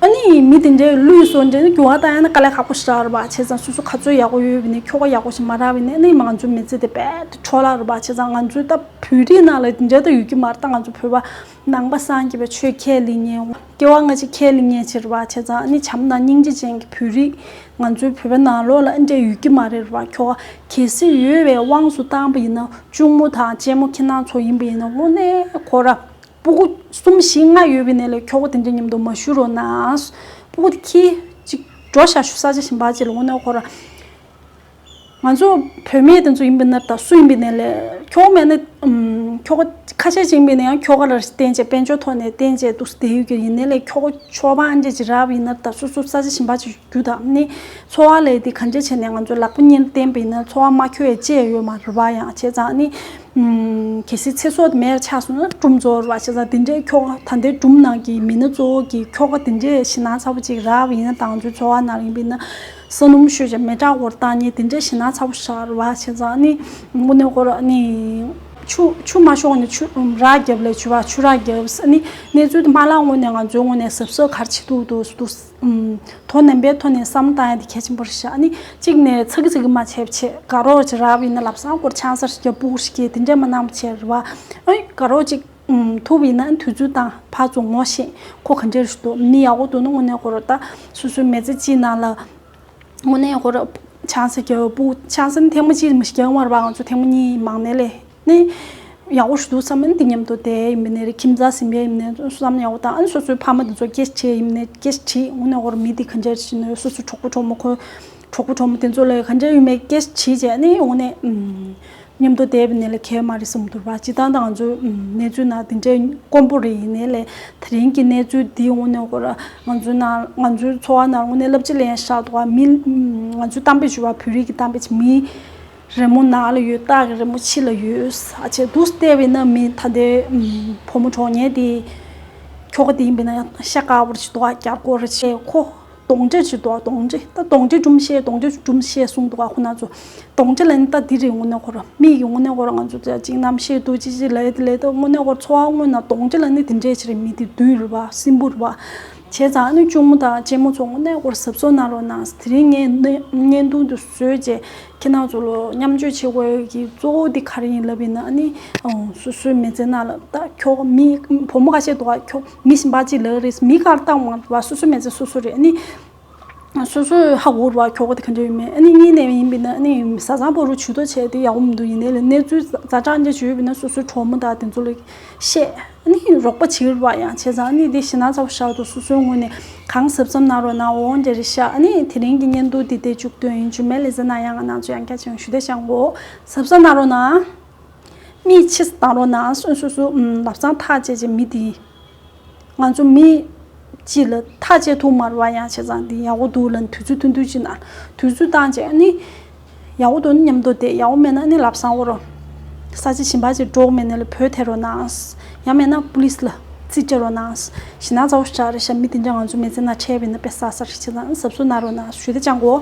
ཨ་ནི་མི་དེ་འདྲའི་ལུས་སོ་འདྲ་ནི་འགྱུར་བ་བཏང་ཡ་ན་དཀའ་ལས་ཁག་པོ་ཞིག་རེད་པ། བྱས་ཙང་སོ་སོ་ག་ཚོད་ཡག་པོ་ཡོད་པ་ཡིན་ནའི་ཁྱོ་ག་ཡག་པོ་ཞིག་མ་རག་པ་ཡིན་ནའི་ཨ་ནི་ང་ཚོའི་མི་ཚེ་དེ་རྦད་དེ་འཕྲོ་བརླག་རེད་པ། བྱས་ཙང་ང་ཚོའི་ད་བོད་རིགས་ནང་ལ་དེ་འདྲ་ད་ཡོད་ཀྱི་མ་རེད། ད་ང་ཚོ་བོད་པ་ནང་པ་སངས་རྒྱས་པའི་ཆོས་ཁས་ལེན་མཁན་སྐྱེ་བ་སྔ་ཕྱི་ཁས་ལེན་མཁན་ཅིག་རེད་པ། བྱས་ཙང་ཨ་ནི་བྱམས་དང་སྙིང་རྗེ་ཅན་གྱི་བོད་རིགས་ང་ཚོའི་བོད་པ་ནང་ལོགས་ལ་ཨ་འདྲ་ཡོད་ཀྱི་མ་རེད་པ། ཁྱོ་ག་གལ་སྲིད་ཡོད་པའི་དབང་དུ་བཏང་པ་ཡིན་ན་གཅུང་མོ་དང་གཅེན་མོ་ཁྱེད་རང་ཚོ་ཡིན་པ་ཡིན་ན་དངོས་གནས་ཁོ་ར། སྤུ་གུ་གསུམ་བཞི་ལྔ་ཡོད་པའི་ནང་ལས་ཁྱོ་ག་དེ་འདྲ་མཉམ་དུ་མ་བཞུགས་རོགས་གནང་། སྤུ་གུ་དེ་ཁྱི་གཅིག་འགྲོ་ཤག་ཤུ་ས་ཆ་གཞན་པ་ཅིག་ལ་དངོས་གནས་ཁོ་ར། ང་ཚོ་བུད་མེད་དེ་ཚོ་ཡིན་པའི་ནང་ད་སུ་ཡིན་པའི་ནང་ལས་ཁྱོ་ག་མེད་ན་ཁྱོ་ག་ཁ་ཤས་ཅིག་ཡིན་པའི་ནང་ཡང་ཁྱོ་ག་ལ་བརྟེན་བྱས་དཔལ་འབྱོར་ཐོག་ནས་བརྟེན་བྱས་འདུག་སེ་བསྡད་ཡོད་ཀྱི་ཡིན་ནའི་ལས་ཁྱོ་ག་ཆོག་པ་ཨ་འདྲ་ཅིག་རག་པ་ཡིན་ན་ད་སོ་སོ་ས་ཆ་གཞན་པ་ཅིག་རྒྱུ་དང་ནི་འཚོ་བ་ལས་དེ་ག་འདྲ་བྱས་ནས་ང་ཚོ་ལག་པ་གཉིས་ལ་བརྟེན་པ་ཡིན་ན་འཚོ་བ་མ་འཁྱོལ་ཡ་ཅི་ཡང་ཡོད་མ་རེད་པ། ཡང་བྱས་ཙང་ནི། གལ་སྲིད་ཚེ་སྲོག་དེ་མེད་པ་ཆགས་སོང་ན་སྒྲུང་རྫོགས་རེད་པ། བྱས་ཙང་དེ་འདྲའི་ཁྱོ་ག་ད་ལྟའི་སྒྲུང་ནང་གི་མི་སྣ་གཙོ་བོ་གི་ཁྱོ་ག་དེ་འདྲའི་ཞེ་ན་ཚ་པོ་ཅིག་རག་པ་ཡིན་ན་ད་ང་ཚོའི་འཚོ་བ་ནང་ཡིན་པ་ཡིན་ན་ས་སྣུམ་བཤོས་བྱས་མེ་ཁྲག་འཁོར་བཏང་མཁན་དེ་འདྲའི་ཞེ་ན་ཚ་པོ་ཞིག་རེད་པ། བྱས་ཙང་ནི་དངོས་གནས་ཁོ་ར་ནི་ཆུ་ཆུ་མ་ཤོང་ནས་ཆུ་རགས་བརྒྱབ་ལས་ཆུ་བ་ཆུ་རགས་བརྒྱབ་ནི་གནས་ཚུལ་དེ་མ་ལ་དངོས་གནས་ང་ཚོའི་ངོས་ནས་གཟབ་གཟབ་ག་རེ་བྱེད་ཐུབ་འདུག་འདུག་ཨུམ། དོ་ནན་པའི་ཐོག་ནས་བསམ་བློ་བཏང་ཡ་དེ་གལ་ཆེན་པོ་རེད་ཤག་ཨ་ནི་གཅིག་ནས་ཚ་གི་ཚ་གི་མ་བྱས་པ་བྱས། དགའ་རོགས་ཅིག་རག་པ་ཡིན་ན་ལམ་སང་སྐོར་ཆང་ས་རྒྱབ་སྤུ་གུ་ཞིག་སྐྱེས་དེ་འདྲས་མ་གནང་བ་བྱས་རེད་པ། ཨ་ནི་དགའ་རོགས་ཅིག་ཨུམ་ཐུག་པ་ཡིན་ན་ཨ་ནི་དུས་ཚོད་དང་ཕར་ཚུར་ངོ་ཤེས་ཁོ་ག་འདྲས་རེད་འདུག་མི་ཡག་པོ་འདུག་ན་དངོས་གནས་ཁོ་ར་ད་སོ་སོའི་མི་ཚེ་གཅིག་ནང་ལ་དངོས་གནས་ཁོ་ར་ཆང་ས་རྒྱབ་སྤུ་གུ་ཆང་ས་ནི་ཐེངས་མ་གཅིག་མ་གཞི་རྒྱག་མ་རེད་པ། ང་ཚོ་ཐེངས་མ་གཉིས་མང་ནས་ལས། ནི། ཡག་པོ་ཞིག་འདུག་བསམ་ནས་འདི་མཉམ་དུ་བསྡད་ཡིན་མིན་ནས་རེད། ཁྱིམ་ཚང་ཟིན་པ་ཡིན་མིན་ནས་བསམ་ཡག་པོ་དང་ཨ་ནི་སོ་སོའི་ཕ་མ་དེ་ཚོ་སྐད་ཆ་དྲིས་ཡིན་མིན་ནས་སྐད་ཆ་དྲིས་དངོས་གནས་ཁོ་ར་མི་དེ་ག་འདྲས་ཞིག་ནས་སོ་སོའི་གྲོགས་པོ་གྲོགས་མོ་ཁོ་གྲོགས་པོ་གྲོགས་མོ་དེ་ཚོ་ལ་ག་འདྲས་ཡོད་མེད་སྐད་ཆ་དྲིས་བྱས་ནི་དངོས་གནས་མཉམ་དུ་བསྡད་པ་ནས་ལ་གལ་མ་རེད་བསམ་འདུག་བ། སྤྱིར་བཏང་ད་ང་ཚོའི་གནས་ཚུལ་ནང་དེ་འདྲས་དཀོན་པོ་རེད། ཡིན་ནའི་ལས་དེ་རིང་གི་གནས་ཚུལ་འདི་དངོས་གནས་ཁོ་ར་ང་ཚོའི་ནང་ང་ཚོའི་འཚོ་བ་ནང་དངོས་གནས་བསླབ་བྱ་ལེན་ཤག་འདུག་བ། མི་ང་ཚོའི་གཏམ་དཔེ་ཞུ་བ་བོད་རིགས་ཀྱི་གཏམ་དཔེ་ཆ་མི། རི་མོ་ནང་ལ་ཡོད། སྟག་གི་རི་མོ་ཕྱི་ལ་ཡོད། ཨ་ཅེ་འདུག་སེ་བལྟས་པ་ཡིན་ན་མི་ད་ལྟའི་ཨམ་བུ་མོ་གྲོངས་མཁན་དེ་ཁྱོ་ག་དེ་ཡིན་པ་ཡིན་ན་ཤ་དཀར་པོ་ཞིག་འདུག་ག་རྒྱ་སྒོར་རེ་བྱས། ཁོ་གདོན་འདྲེ་ཞིག་འདུག་ག་གདོན་འདྲེ། ད་གདོན་འདྲེ་སྒྲུང་བཤད་གདོན་འདྲེ་སྒྲུང་བཤད་གསུངས་འདུག་ག་ཁོ་ན་ཚོ་གདོན་འདྲེ་ལ་ནི་ད་འདི་རེད། དངོས་གནས་ཁོ་ར་མི་ཡི་དངོས་གནས་ཁོ་ར་ང་ཚོ་ཅིག་རྣམ་ཤེས་འདུག་ཅི་ཅི་ལབ་ཡ་དེ་ལབ་ད་དངོས་གནས་ཁོ་ར་འཚོ་བ་དངོས་ནང་གདོན་འདྲེ་ལ་ནི་དེ་འདྲས་ཅིག་རེད། མི་དེ་བདུད་རེད་པ། སྲིན་པོ་རེད་པ། བྱས་ཙང་ཨ་ནི་གཅུང་མོ་དང་གཅེན་མོ་ཚོ་དངོས་གནས་སྐོར་གཟབ་གཟབ་གནང་རོགས་གནང་། དེ་རིང་ངས་བརྙན་ཐུང་དེ་བཟོས་རྗེས་ཁྱེད་རང་ཚོ་ལ་མཉམ་སྤྱོད་བྱེད་དགོས་ཀྱི་གཙོ་བོ་དེ་ག་རེ་ཡིན་ལབ་ཡིན་ན། ཨ་ནི་སོ་སོའི་མི་ཚེ་ནང་ལ་ད་ཁྱོ་ག་མི་བུ་མོ་ཁ་ཤས་འདུག་ག་ཁྱོ་མི་གཞན་པ་ཅིག་ལབ་རེད། མི་ག་རེ་བཏང་བ་སོ་སོའི་མི་ཚེ་སོ་སོ་རེད། ཨ་ནི། སོ་སོས་ཧ་གོ་ར་བ་ཁྱོ་ག་དེ་ག་འདྲ་ཡོད་མེད། ཨ་ནི་གཉིས་ནས་ཡིན་པས་ན་ཨ་ནི་བཟའ་ཚང་བར་དུ་ཇུས་གཏོགས་བྱས་ཏེ་ཡག་པོ་མི་འདུག་ཡིན་ནའི་ལ་གནས་ཚུལ་ཛ་དྲག་འདྲ་ཅིག་ཡོད་པས་ན་སོ་སོའི་གྲོགས་མོ་དང་དེ་ཚོ་ལ་བཤད། ཨ་ནི་རོགས་པ་བྱེད་ར་བ། ཡང་བྱས་ཙང་ཨ་ནི་དེ་ཞེད་སྣང་ཚ་པོ་ཞིག་འདུག་སོ་སོའི་ངོས་ནས་གང་གཟབ་གཟབ་གནང་རོགས་གནང་། འོང་འདྲ་རེད་ཤག་ཨ་ནི་དེ་རིང་གི་བརྙན་ཐུང་འདི་དེ་མཇུག་སྡོམ་ཡིན། ཇུ་མེ་ལི་ཟེར་ན་ཡང་ང་རང་ཚོ་ཡང་བསྐྱར་ཅིག་ཞུ་བདེ་ཞང་གོ་གཟབ་གཟབ་གནང་རོགས་གནང་། མིག་ཕྱིས་བཏང་རོགས་གནང་། སོ་སོ་སོ་ལབ་ཙང་ཐག་བཅད་བྱས་མི་དེ། ང་ཚོ་མི་གཅིག་ལ་ཐག་བཅད་ཐུབ་མ་རེད་བ། ཡང་བྱས་ཙང་འདི་ཡག་པོ་འདུག་ལབ་དུས་ཚོད་ཐུང་ཐུང་ཅིག་ནང་དུས་ཚོད་བཏང་བྱས་ཨ་ནི་ཡག་པོ་འདུག་ན་མཉམ་དུ་བསྡད། ཡག་པོ་མེད་ན་ཨ་ནི་ལམ་སང་འོ་རོ་ས་ཆ་གཞན་པ་ཅིག་འགྲོ་མེད་ན་ལ་བོས་ཐལ་རོགས་གནང་། ཡང་མེད་ན་པུ་ལིས་ལ་རྩིས་སྤྲད་རོགས་གནང་། ཞེད་སྣང་ཚ་པོ་ཞིག་རེད་ཤག་མི་དེ་འདྲ་ང་ཚོ་མི་ཚེ་ནང་འཕྲད་པ་ཡིན་ན་དཔེ་བསགས་ས་རེད། བྱས་ཙང་གཟབ་གཟབ་གནང་རོགས་གནང་ཞུ་བདེ་ཞང་གོ